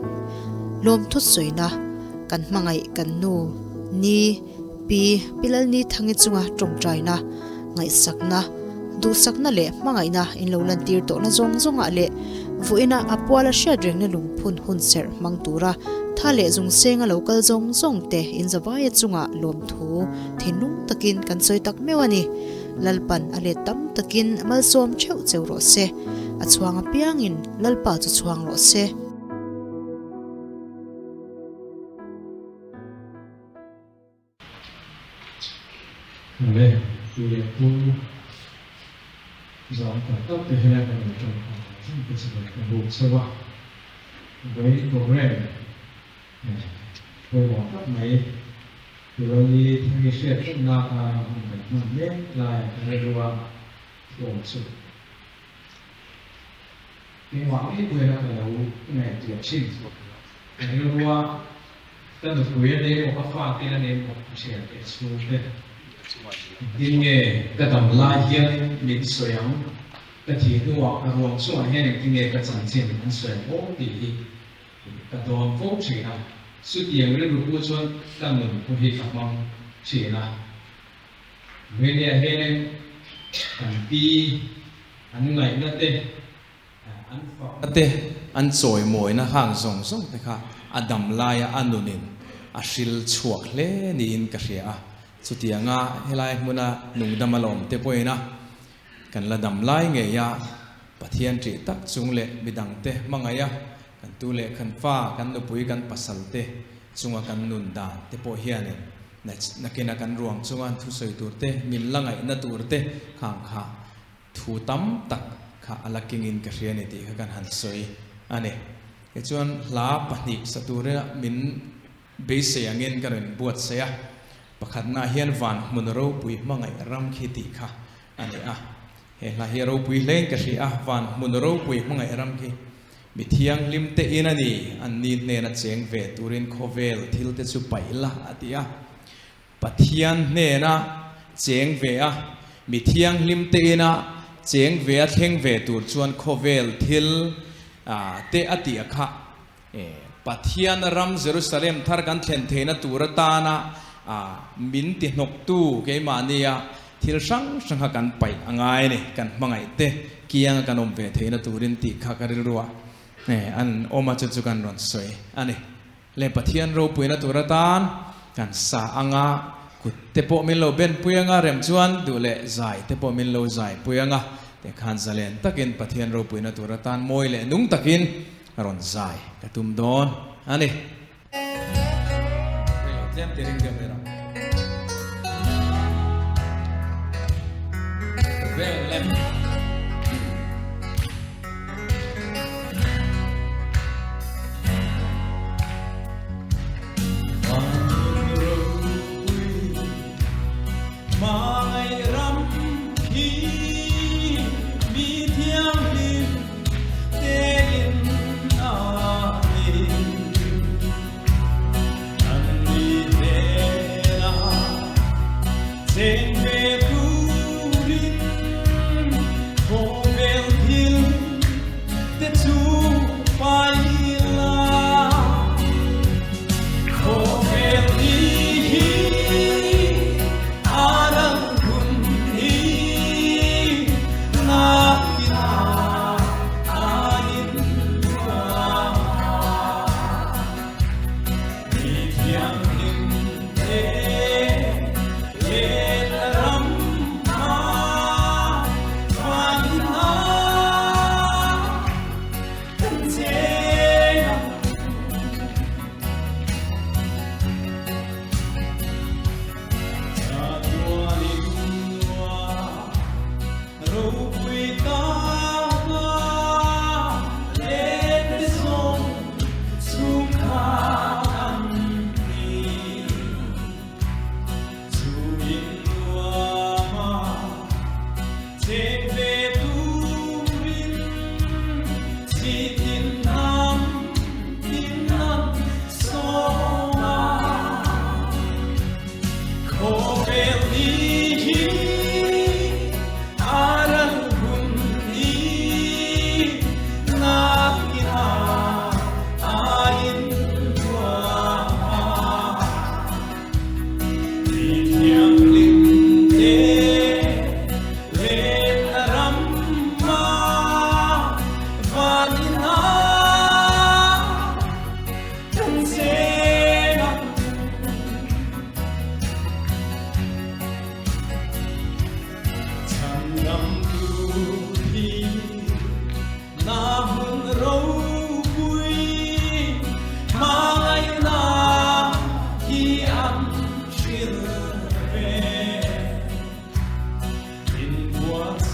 Lawmthu sawina. Kan hmangaih kan nu, Ni, Pi, Pi Lalnithangi chunga tawngtaina, ngaihsakna, duhsakna leh hmangaihna in lo lantir tawhna zawng zawngah leh vawiina a puala hriat rengna lungphun hun serh hmang tura tha leh zungsenga lo kal zawng zawng te in zavaia chunga lawmthu thinlung takin kan sawi tak meuh a ni. Lalpan a let tam takin malsawm theuh cheu rawh se. A chhuang apiangin Lalpa chu chhuang rawh se. Awle, tu leh pu zang tak tak te hian kan lo tawng ang ang te chu ka buk chho a. Vawiin programme pawimawh tak mai Tiroli Thangi hriat rengna atana hun kan hman mek laiah ka rilru a tlawm chu. Keimah ngei pawhin ka lo ngaihtuah thin. Ka rilrua ka nupui a nei emaw, ka fate a nei emaw, ka thiante a chhungte. Engtin nge ka dam lai hian min sawi ang, ka thih hnuah ka ruang chungah hian engtin nge ka chanchin an sawi ang aw tih hi ka dawn fo thin a. Chutiang rilru pawh chuan ka nun pawh hi ka hmang thin a. Mania hianin kan pi an ngaihna te, an fakna te, an chawimawina hang zawng zawng te kha a dam laia a nunin a hril chhuak hle niin ka hria a. Chutianga helai hmuna nungdam a lawm te pawhin a kan la dam lai ngei a, Pathian ṭih tak chung leh midangte hmangaih a, kan tu leh kan fa, kan nupui, kan pasal te chunga kan nun dan te pawh hianin Nakina kan ruang chunga an thusawi tur te, min la ngaihna tur te khang kha thu tam tak kha a la kingin ka hria a ni tih kha kan han sawi a ni. Tichuan hla pahnih sa tura min beisei angin ka rawn buatsaih a, pakhatnaah hian van hmun ropui hmangaih ram khi tih kha a ni a. He hla hi a ropui hlein ka hria a, van hmun ropui hmangaih ram khi Mi thianghlim te in a ni, an ni hnena cheng ve turin khawvel thil te chu paih la, a ti a. Pathian hnena cheng ve a, mi thianghlim te ina cheng ve a thleng ve tur chuan khawvel thil te a tih a kha. Pathian ram Jerusalem thar kan thlen theihna tur atana min ti hnawktu keimahnia thil hrang hrang kha kan paih a ngai a ni, kan hmangaih te kianga kan awm ve theihna turin tih kha ka rilru a an awm a chu chu kan rawn sawi a ni. Le Pathian ropuina tur atan kan sa anga kut te pawh min lo ben pui anga rem chuan duh leh zai te pawh min lo zai pui anga tikhan zalen takin Pathian ropuina tur atan mawi leh nung takin A rawn zai ka tum dawn a ni. Tlem te ring deuh mai rawh. Vel lem.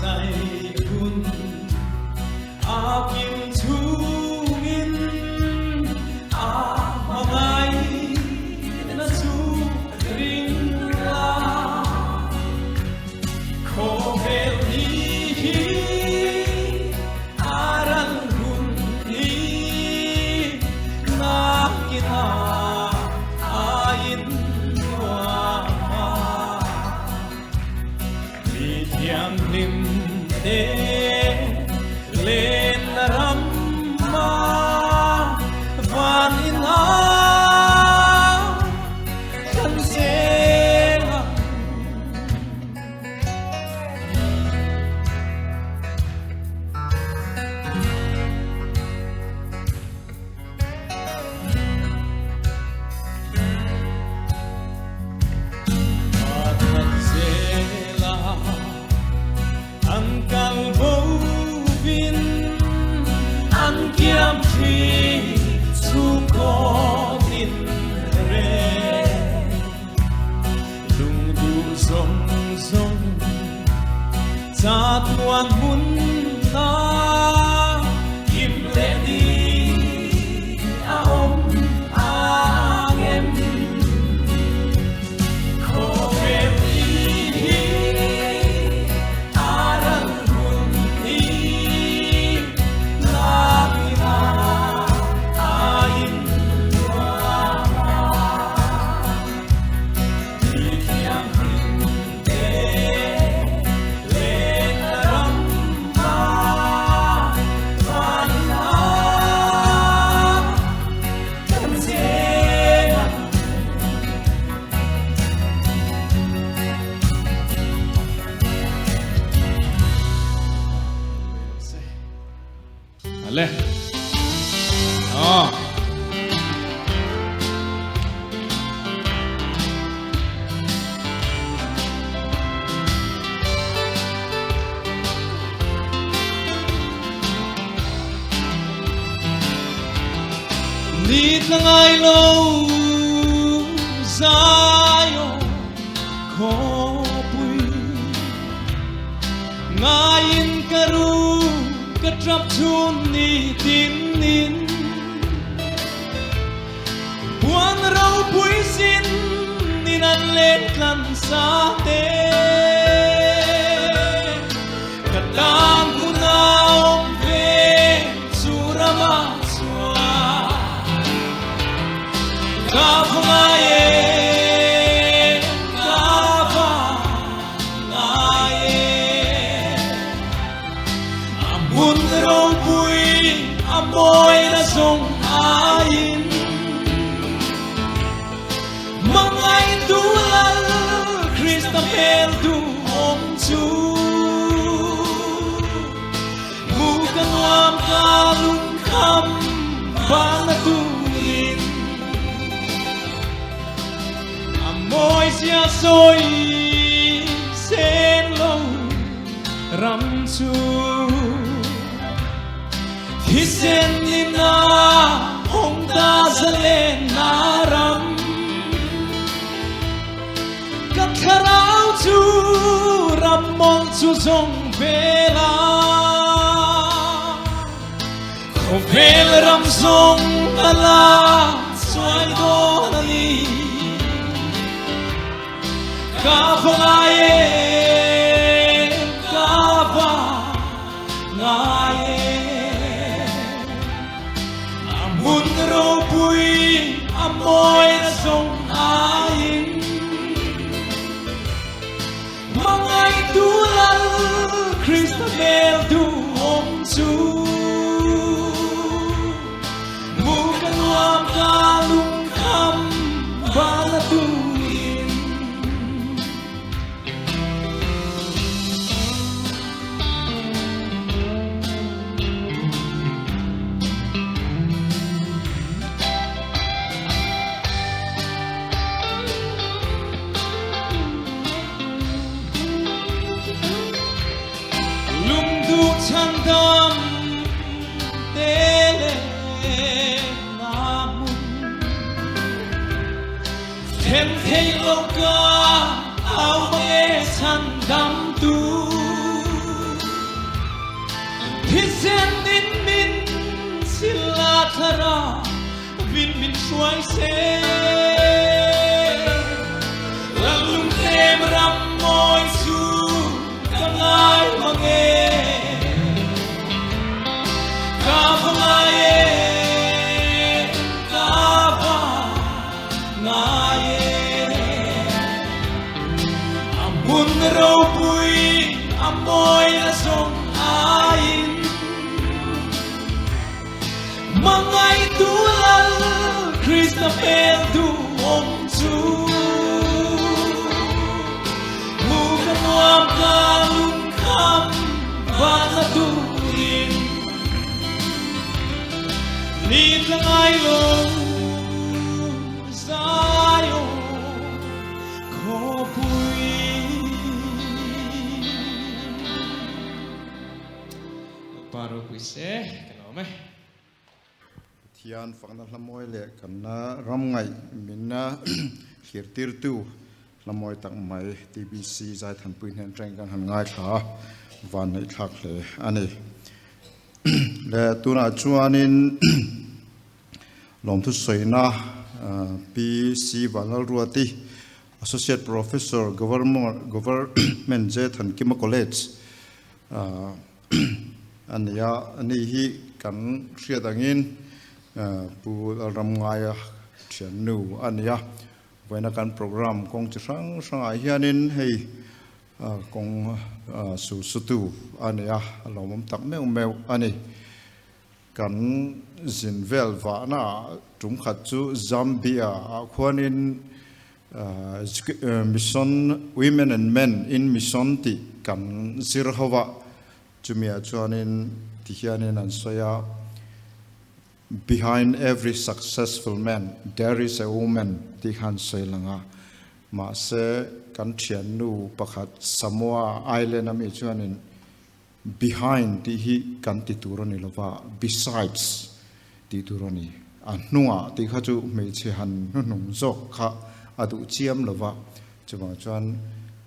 zai hun a kim chungin a mangai na chu ring la khawvel ni hi aran hun hi nakina ain nuama mi thiam hlim te len ram ma van in a kan sela. Zela an kal bovin an kiam thi chung ko tin re lung du zong zong cha tuan mun na kim le ni a om angem khawvel hi aran hun hi nakina ain nuama mi thiam hlim te len ram ma van na kan zela. Ale. Ah. Nit na ngai lo Zion ko pui ngain karu ka trap chun ni tin nin buan rau pui sin nin an len tlan sa te ka tan kunau ve churama chua ka phangaye ka phangaye amun rau pui amoy na song ain mangai dulal Krista hmel du om chu mu ka nuam ka lung kham bana turin amoy sia soi sen lo ram chu thi sen ni na hong ta zalen na ram ka tharau chu ram mong chu zong vela khawvel ram zong ala chuai do na ni ka phangaye ka phangaye amun ro pui amoy na song ain mangai dulal Krista hmel du om chu mu ka nuam ka lung kham bana turin. Lung du chan dam te le na mun thêm thei lo ka au e chan dam tu thlara vin min hruai se lalung tem ram moi chu ka ngai mange ka ngai e ka va ngai e amun ro pui amoi la song ain mangai tu lal Christopher du om chu mu ka nuam ka lung kham va la tu in ni la ngai lo Zion kho pui Paro pui se ka lo me. Pathian fakna hlamawi leh kan ram ngaih min thlir tirtu hlamawi tak mai TBC Zaithanpui hnen atangin kan han ngaithla a, van ngaihthlak hle a ni. Le tunah chuanin lawmthu sawina Pi C Vanlalruati, Associate Professor, Government J Thankima College a ni a, ani hi kan hriat angin Pu Lalramngaia thiannu a ni a, vawiina kan programme kawng chi hrang hrangah hianin hei kawng su sutu a ni a, a lawmawm tak meuh meuh a ni. Kan zin vel vahna tum khat chu Zambia ah khuanin Mission Women and Men in Mission tih kan zir ho a, chumi ah chuanin tihianin an sawi a, Behind every successful man there is a woman tih kha an sawi lang a, mahse kan thiannu pakhat Samoa Island ami chuanin behind tih hi kan ti tur a ni lova, besides tih tur a ni. A hnungah tih kha chu hmeichhe han hnuhnung zawk kha a duh chiam lova, chuvang chuan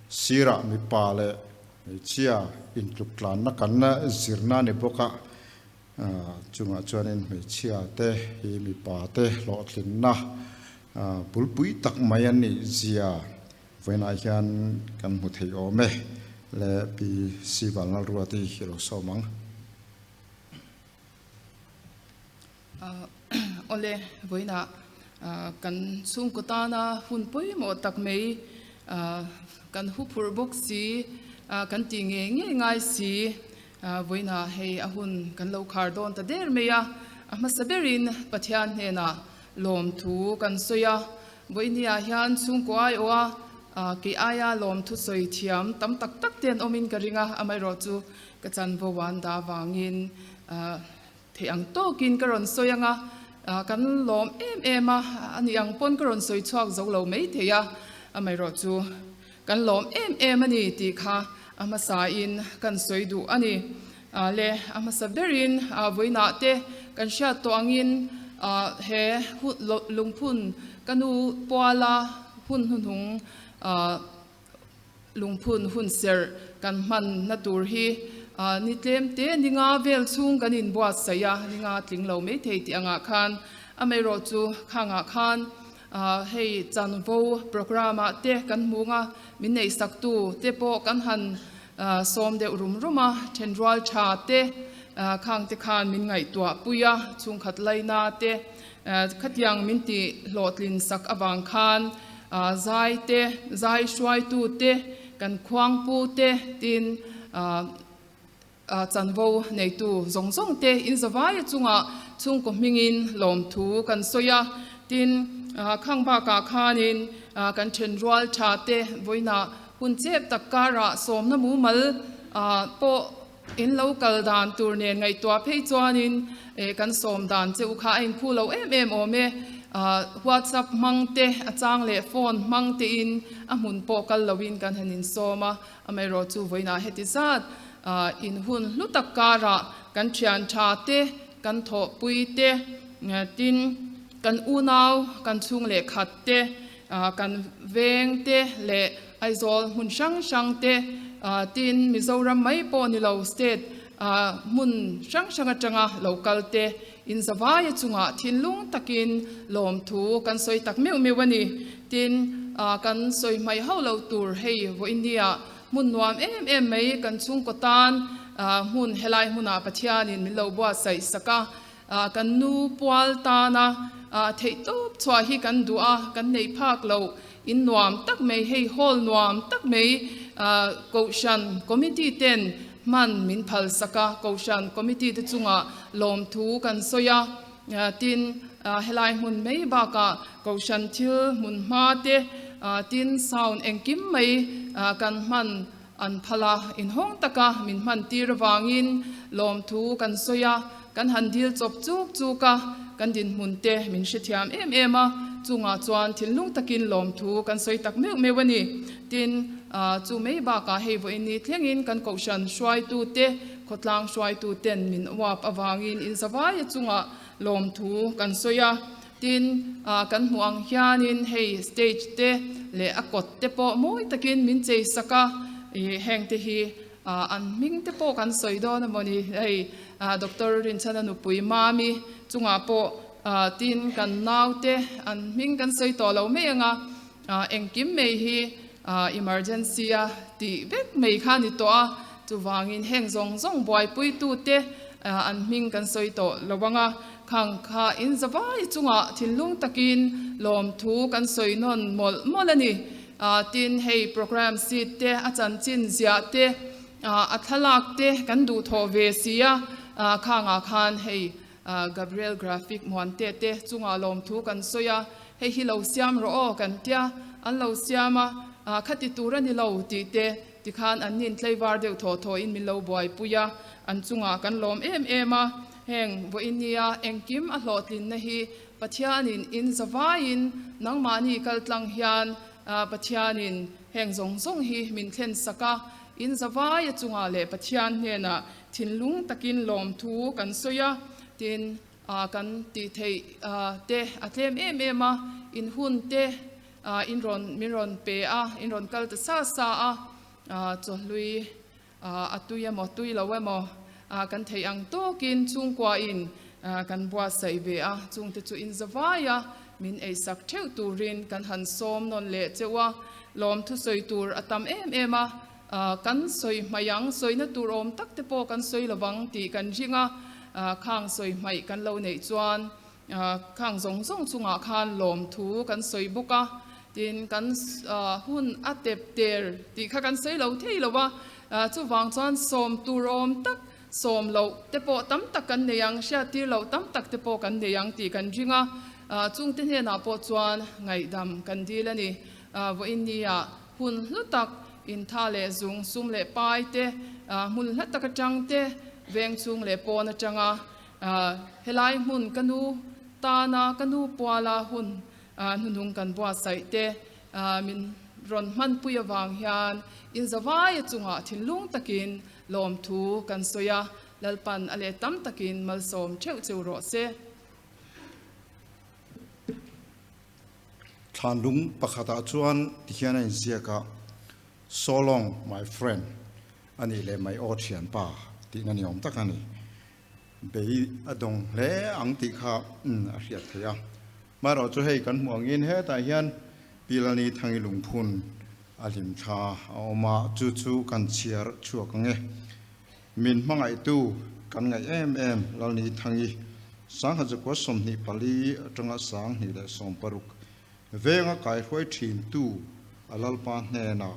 sirah mipa leh hmeichhia intluk tlanna kan zirna a ni bawk a, Chungah chuanin hmeichhia te hi mipa te hlawhtlinna bulpui tak mai a nih zia vawiinah hian kan hmu thei awm e le Pi Sivalnalruati hi lo sawm ang. Awle, vawiinah kan chhungkaw tana hun pawimawh tak mai kan huphurh bawk si, kan tih ngei ngei ngai si. Vawiinah hei a hun kan lo khar dawn ta der mai a, a hmasa berin Pathian hnenah lawmthu kan sawi a. Vawiiniah hian chhungkaw aiawha kei aia lawmthu sawi thiam tam tak tak te an awmin ka ring a, amaherawhchu ka chanvo an dah avangin theih ang tawkin ka rawn sawi ang a, kan lawm em em a, ani ang pawn ka rawn sawi chhuak zo lo mai thei a, amaherawhchu Kan lawm em em a ni tih kha a hmasain kan sawi duh a ni. Le a hmasa berin vawiinah te kan hriat tawh angin he lungphun ka nu puala hun hnuhnung lungphun hun serh kan hmanna tur hi ni tlem te ni nga vel chhung kan inbuatsaih a, ni nga tling lo maithei tih angah khan amaherawhchu khangah khan Hei chanvo programme ah te kan hmu nga, min neihsaktu te pawh kan han sawm deuh rum rum a, thenrual tha te khang te khan min ngaihtuah pui a, chhungkhat laina te khatiang min ti hlawhtlin sak avang khan zai te, zai hruaitu te, kan khuangpu te tin Chanvo neitu zawng zawng te in zavaia chungah chhungkaw hmingin lawmthu kan sawi a, tin, khang bakah khanin kan thenrual tha te vawiinah hun chep tak karah sawmna mumal pawh in lo kal dan tur nen ngaihtuah phei chuanin kan sawm dan che u kha a inphu lo em em awm e. WhatsApp hmang te, a chang leh phone hmang tein a hmun pawh kal loin kan han insawm a. Amaherawh chu vawiinah heti zat in hun hlu tak karah kan thian tha te, kan thawhpui te, tin kan unau, kan chhung leh khat te, kan veng te leh Aizawl hmun hrang hrang te, tin Mizoram mai pawh ni lo state hmun hrang hrang atanga lo kal te In zavaia chungah thinlung takin lawmthu kan sawi tak meuh meuh a ni. Tin, kan sawi hmaih hauh lo tur hei vawinia hmun nuam em em mai kan chhungkaw tan hmun helai hmunah Pathianin min lo buatsaih sak a. Kan nu pual tana theihtawp chhuah hi kan duh a, kan neih phak lo. In nuam tak mai hei hall nuam tak mai Kohhran Committee ten hman min phal sak a, Kohhran Committee te chungah lawmthu kan sawi a, tin helai hmun mai bakah Kohhran thil hmun hma te tin sound engkim mai kan hman an phal a, inhawng taka min hman tir avangin lawmthu kan sawi a, kan han dil chawp chuk chuk a, kan dinhmun te min hrethiam em em a, chungah chuan thinlung takin lawmthu kan sawi tak meuh meuh a ni. Tin, chu mai bakah hei vawiin thlengin kan kohhran hruaitu te, khawtlang hruaitu ten min uap avangin inzavaia chungah lawmthu kan sawi a. Tin, kan hmuh ang hianin hei stage te leh a kawt te pawh mawi takin min chei sak a, heng te hi an hming te pawh kan sawi dawn a mawni, hei Doctor Rinchhana nupui Mami chungah pawh tin kan nau te an hming kan sawi tawh lo mai ang a, engkim mai hi emergency a tih vek mai kha a ni tawh a, chuvangin heng zawng zawng buaipuitu te an hming kan sawi tawh lo ang a. Khang kha in zavai chungah thinlung takin lawmthu kan sawi nawn mawlh mawlh a ni. Tin, hei program seat te, a chanchin ziah te, a thlalak te kan duhthawh ve si a, khangah khan hei Gabriel Graphic Muante te chungah lawmthu kan sawi a, hei hi lo siam rawh aw kan tia, an lo siam a, khati tur a ni lo tih te tikhan an nin tlaivar deuh thaw thawhin min lo buaipui a, an chungah kan lawm em em a. Heng vawinia engkim a hlawhtlinna hi Pathianin in zavaiin nangmahni kaltlang hian Pathianin heng zawng zawng hi min thlen sak a, in zavai a chungah leh Pathian hnenah thinlung takin lawmthu kan sawi a, tin kan tih theih te a tlem em em a, in hun te in rawn min rawn pe a, in rawn kal ta sa sa a, chawhlui A tui emaw tui lo emaw kan theih ang tawkin chhungkuain kan buatsaih ve a, chungte chu inzavai a min eisak theuh turin kan han sawm nawn leh cheuh a, lawm thusawi tur a tam em em a, kan sawi hmaih ang, sawina tur awm tak te pawh kan sawi lovang tih kan ring a, khang sawi hmaih kan lo neih chuan Khang zawng zawng chungah khan lawmthu kan sawi bawk a, tin kan hun a tep ter tih kha kan sawi lo thei lo a, chuvang chuan sawm tur awm tak, sawm loh te pawh tam tak kan nei ang, hriattir loh tam tak te pawh kan nei ang tih kan ring a, chungte hnenah pawh chuan ngaihdam kan dil a ni. Vawiin nia hun hlu tak intha leh zung sum leh pai te, hmun hla tak atang te, veng chung leh pawn atanga Helai hmun ka nu tana ka nu puala hun hnuhnung kan buatsaih te min rawn hmanpui avang hian inzavaia chungah thinlung takin lawmthu kan sawi a, Lalpan a let tam takin malsawm theuh cheu rawh se. Thlanlung pakhatah chuan tihian a inziak a, So long my friend a nih leh mai aw thianpa tihna ni awm tak a ni. Bei a dawng hle ang tih kha a hriat theih a. Marawh chu hei kan hmuh angin hetah hian Pilani Thangi lungphun a hlim tha a awm a, chu chu kan chhiar chhuak ang e. Min hmangaihtu kan ngaih em em Lalni Thangi Sanghajakua 24 atanga 2016 Venga kaihruai thintu a Lalpa hnenah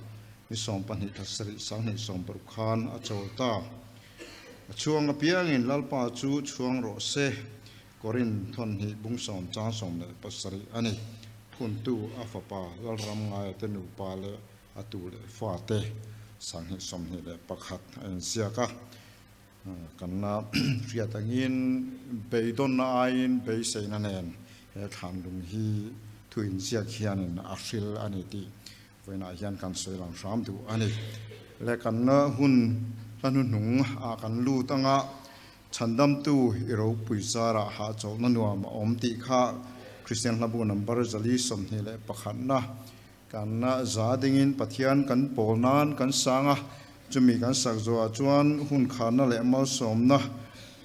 ni 12 thla sarih 2060 khan a chawl ta. A chhuang apiangin Lalpa chu chhuang rawh se, Korin thawn hnih bung sawm chang 17 a ni. Phuntu a fapa Lalram Ngaia te nupa leh a tu leh fate 2021 a inziak a. Kan hriat angin beidawnna aiin beiseina nen he thlanlung hi thu inziak hianin a hril a ni tih vawiinah hian kan sawi lang hram duh a ni. Le kan hun hla hnuhnung ah kan lut anga chhandamtu i ropui zarah hahchawlhna nuam a awm tih kha Kristian hlabu number 421 na Kan za dingin Pathian kan pawl nan kan sang a, chumi kan sak zawhah chuan hun kharna leh malsawmna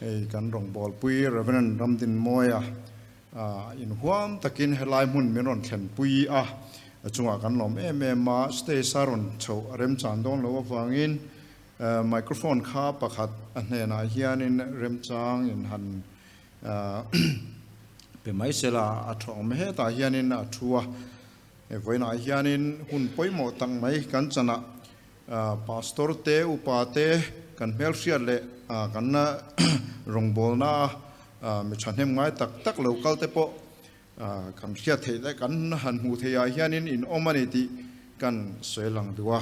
Hei kan rawngbawlpui Rev. Ramdinmawia inhuam takin helai hmun min rawn thlenpui a, a chungah kan lawm em em a, stage a rawn chhoh a remchang dawn loh avangin microphone kha pakhat a hnenah hianin remchang in han pe mai sela a thawng hetah hianin a thu a. Vawiinah hianin hun pawimawh tak mai kan chanah Pastor te, upa te kan hmelhriat leh kan rawngbawlna a mi thahnem ngai tak tak lo kal te pawh kan hriat theih leh kan han hmuh theih ah hianin in awm a ni tih kan sawi lang duh a,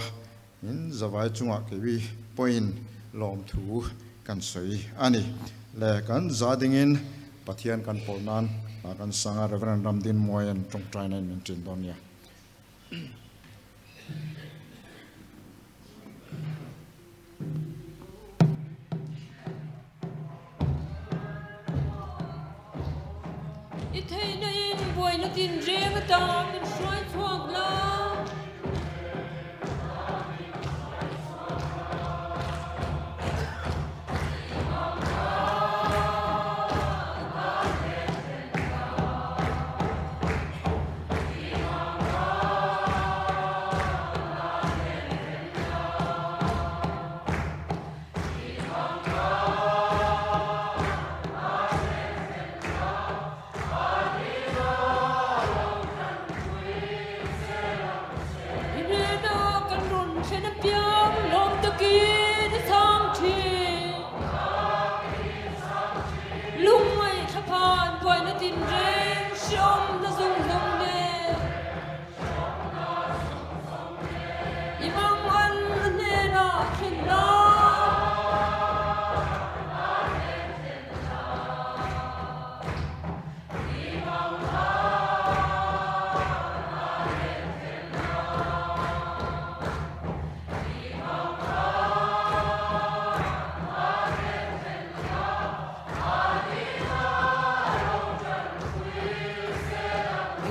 in zavai chungah keiwi pawhin lawmthu kan sawi a ni. Le kan za dingin Pathian kan pawl nan kan sang a, Rev. Ramdinmuaia'n tawngtaina in min ṭin dawn nia. I theihna in buaina tinreng atan min hruai chhuak la. I hnena kan rawn thlen apiang lawm takin i chhang thin. Lungngaih thlaphan buaina tinreng hreawmna zawng zawng nen i mangan a hnenah thlen la.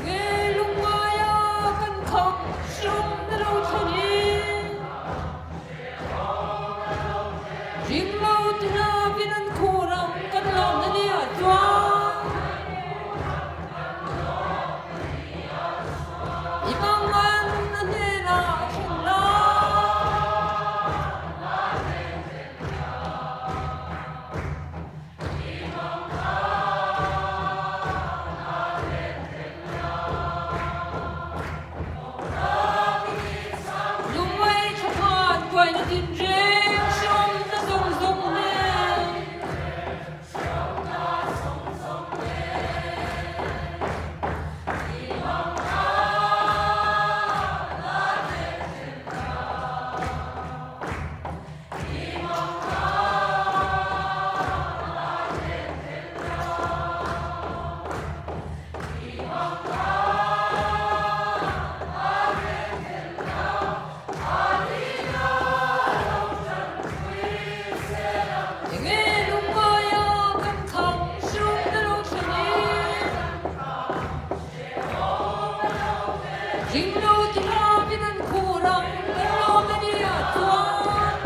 Nge lungngaia kan kham hreawmna lo thlen in ring lo ti hlauin an khur ang kan lawmna nia chuan i mangan a hnenah thleng la. Lungmei thlaphan buaina tinreng hreawmna zawng zawng nen. Enge lungngaia kan kham hreawmna lo thlen in Ring lo ti hlauin an khur ang kan lawm a nia chuan.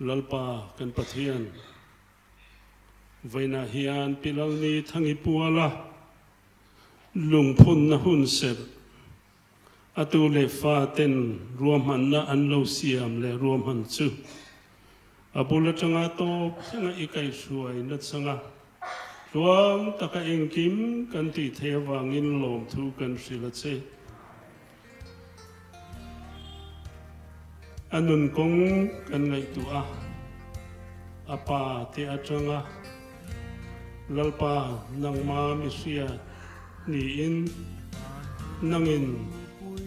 Lalpa kan Pathian vawiinah hian Pi Lalni Thangi Puala lungphunna hun serh a tu leh fa ten ruahmanna an lo siam leh ruahman chu a bul atanga tawp thlenga i kaihhruai nachanga tluang taka engkim kan tih theih avangin lawmthu kan hrilh a che. A nun kawng kan ngaihtuah a, a pa te atanga Lalpa nangma mihria niin nangin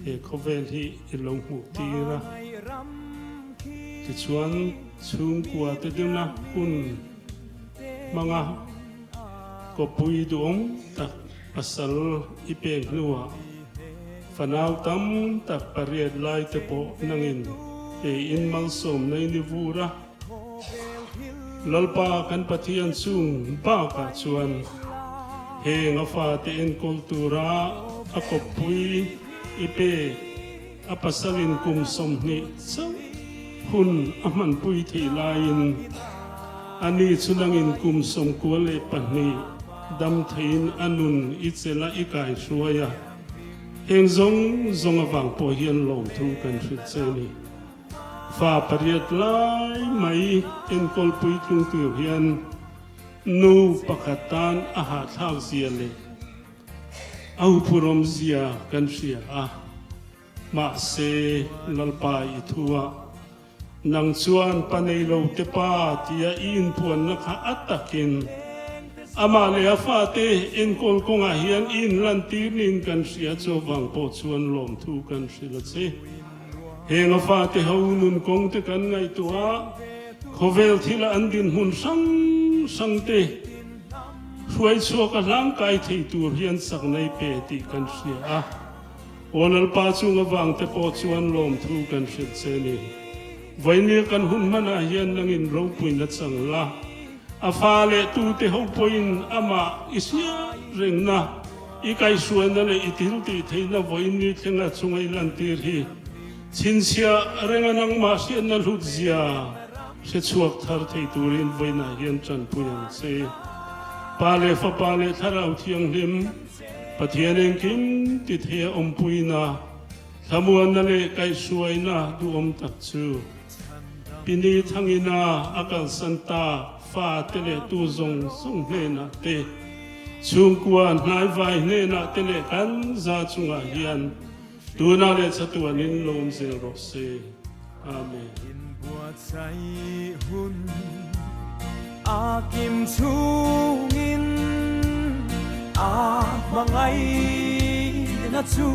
he khawvel hi i lo hmuh tir a. Tichuan chhungkua te duna hun hmanga kawpui duhawm tak pasal i pek hnuah fanau tam tak pariat lai te pawh nangin eiin malsawmna in i vur a. Lalpa kan Pathian chung bakah chuan heng a fate enkawl tura a kawppui i pek. a pasalin kum 20 chauh hun a hmanpui theih laiin ani chu nangin kum 92 dam theiin a nun i chelh a i kaihruai a. Heng zawng zawng avang pawh hian lawmthu kan hrilh che a ni. Fa pariat lai mai enkawl puitling tur hian nu pakhat tan a hahthlak zia leh a huphurhawm zia kan hria a. Mahse, Lalpa i thu a, nang chuan pa nei lo te pa tia i inpuanna kha a takin amah leh a fate enkawl kawngah hian i inlantir niin kan hria chu avang pawh chuan lawmthu kan hrilh a che. Heng a fate ho nun kawng te kan ngaihtuah a, khawvel thila an dinhmun hrang hrang te hruai chhuak a hlangkai thei tur hian chaknai pe tih kan hria a. Aw Lalpa chung avang te pawh chuan lawmthu kan hrilh che ni. Vainia kan hun hmanah hian nangin ropuina chang la, a fa leh tute ho pawhin amah i hriat rengna, i kaihhruaina leh i thil tih theihna vawiin ni thlenga chunga i lantir hi chhinchhiah renga nangmah hriatna hlut zia hre chhuak thar thei turin vawiinah hian tanpui ang che. Pa leh Fapa leh Thlarau Thianghlim. Pathian engkim ti thei a awmpuina, thlamuanna leh kaihhruaina duhawm tak chu Pini Thangina a kalsan ta fate leh tu zawng zawng hnenah te, chhungkua hnaivai hnenah te leh kan za chungah hian tunah leh chatuanin lawm zel rawh se. Amen. Inbuatsaih hun a kim chungin a hmangaihna chu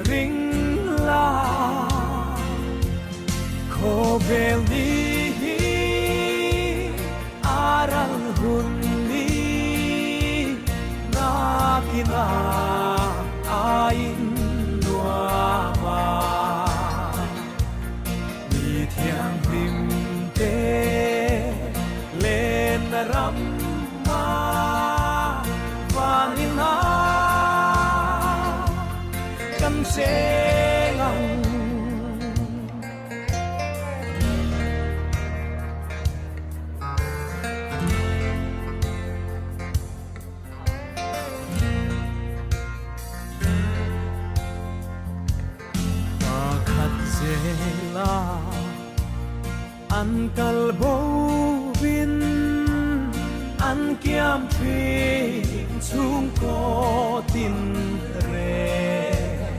ring la. Khawvel ni hi a ral hun ni nakina a innuam a. Mi thianghlim te lenna ram a vanin a kan cheng ang. Pakhat zela an kal bo in an kiam thin chhungkaw tin reng.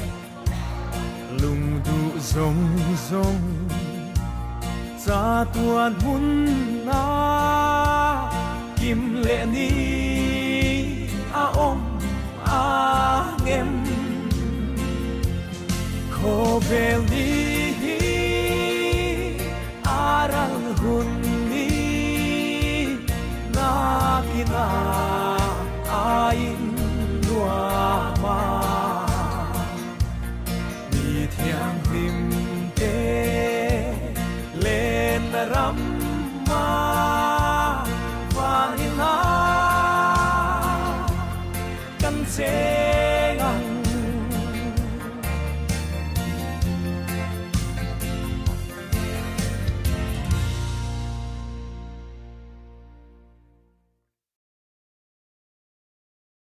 Lungduh zawng zawng chatuan hmun a kim leh ni a awm ang em? Khawvel ni.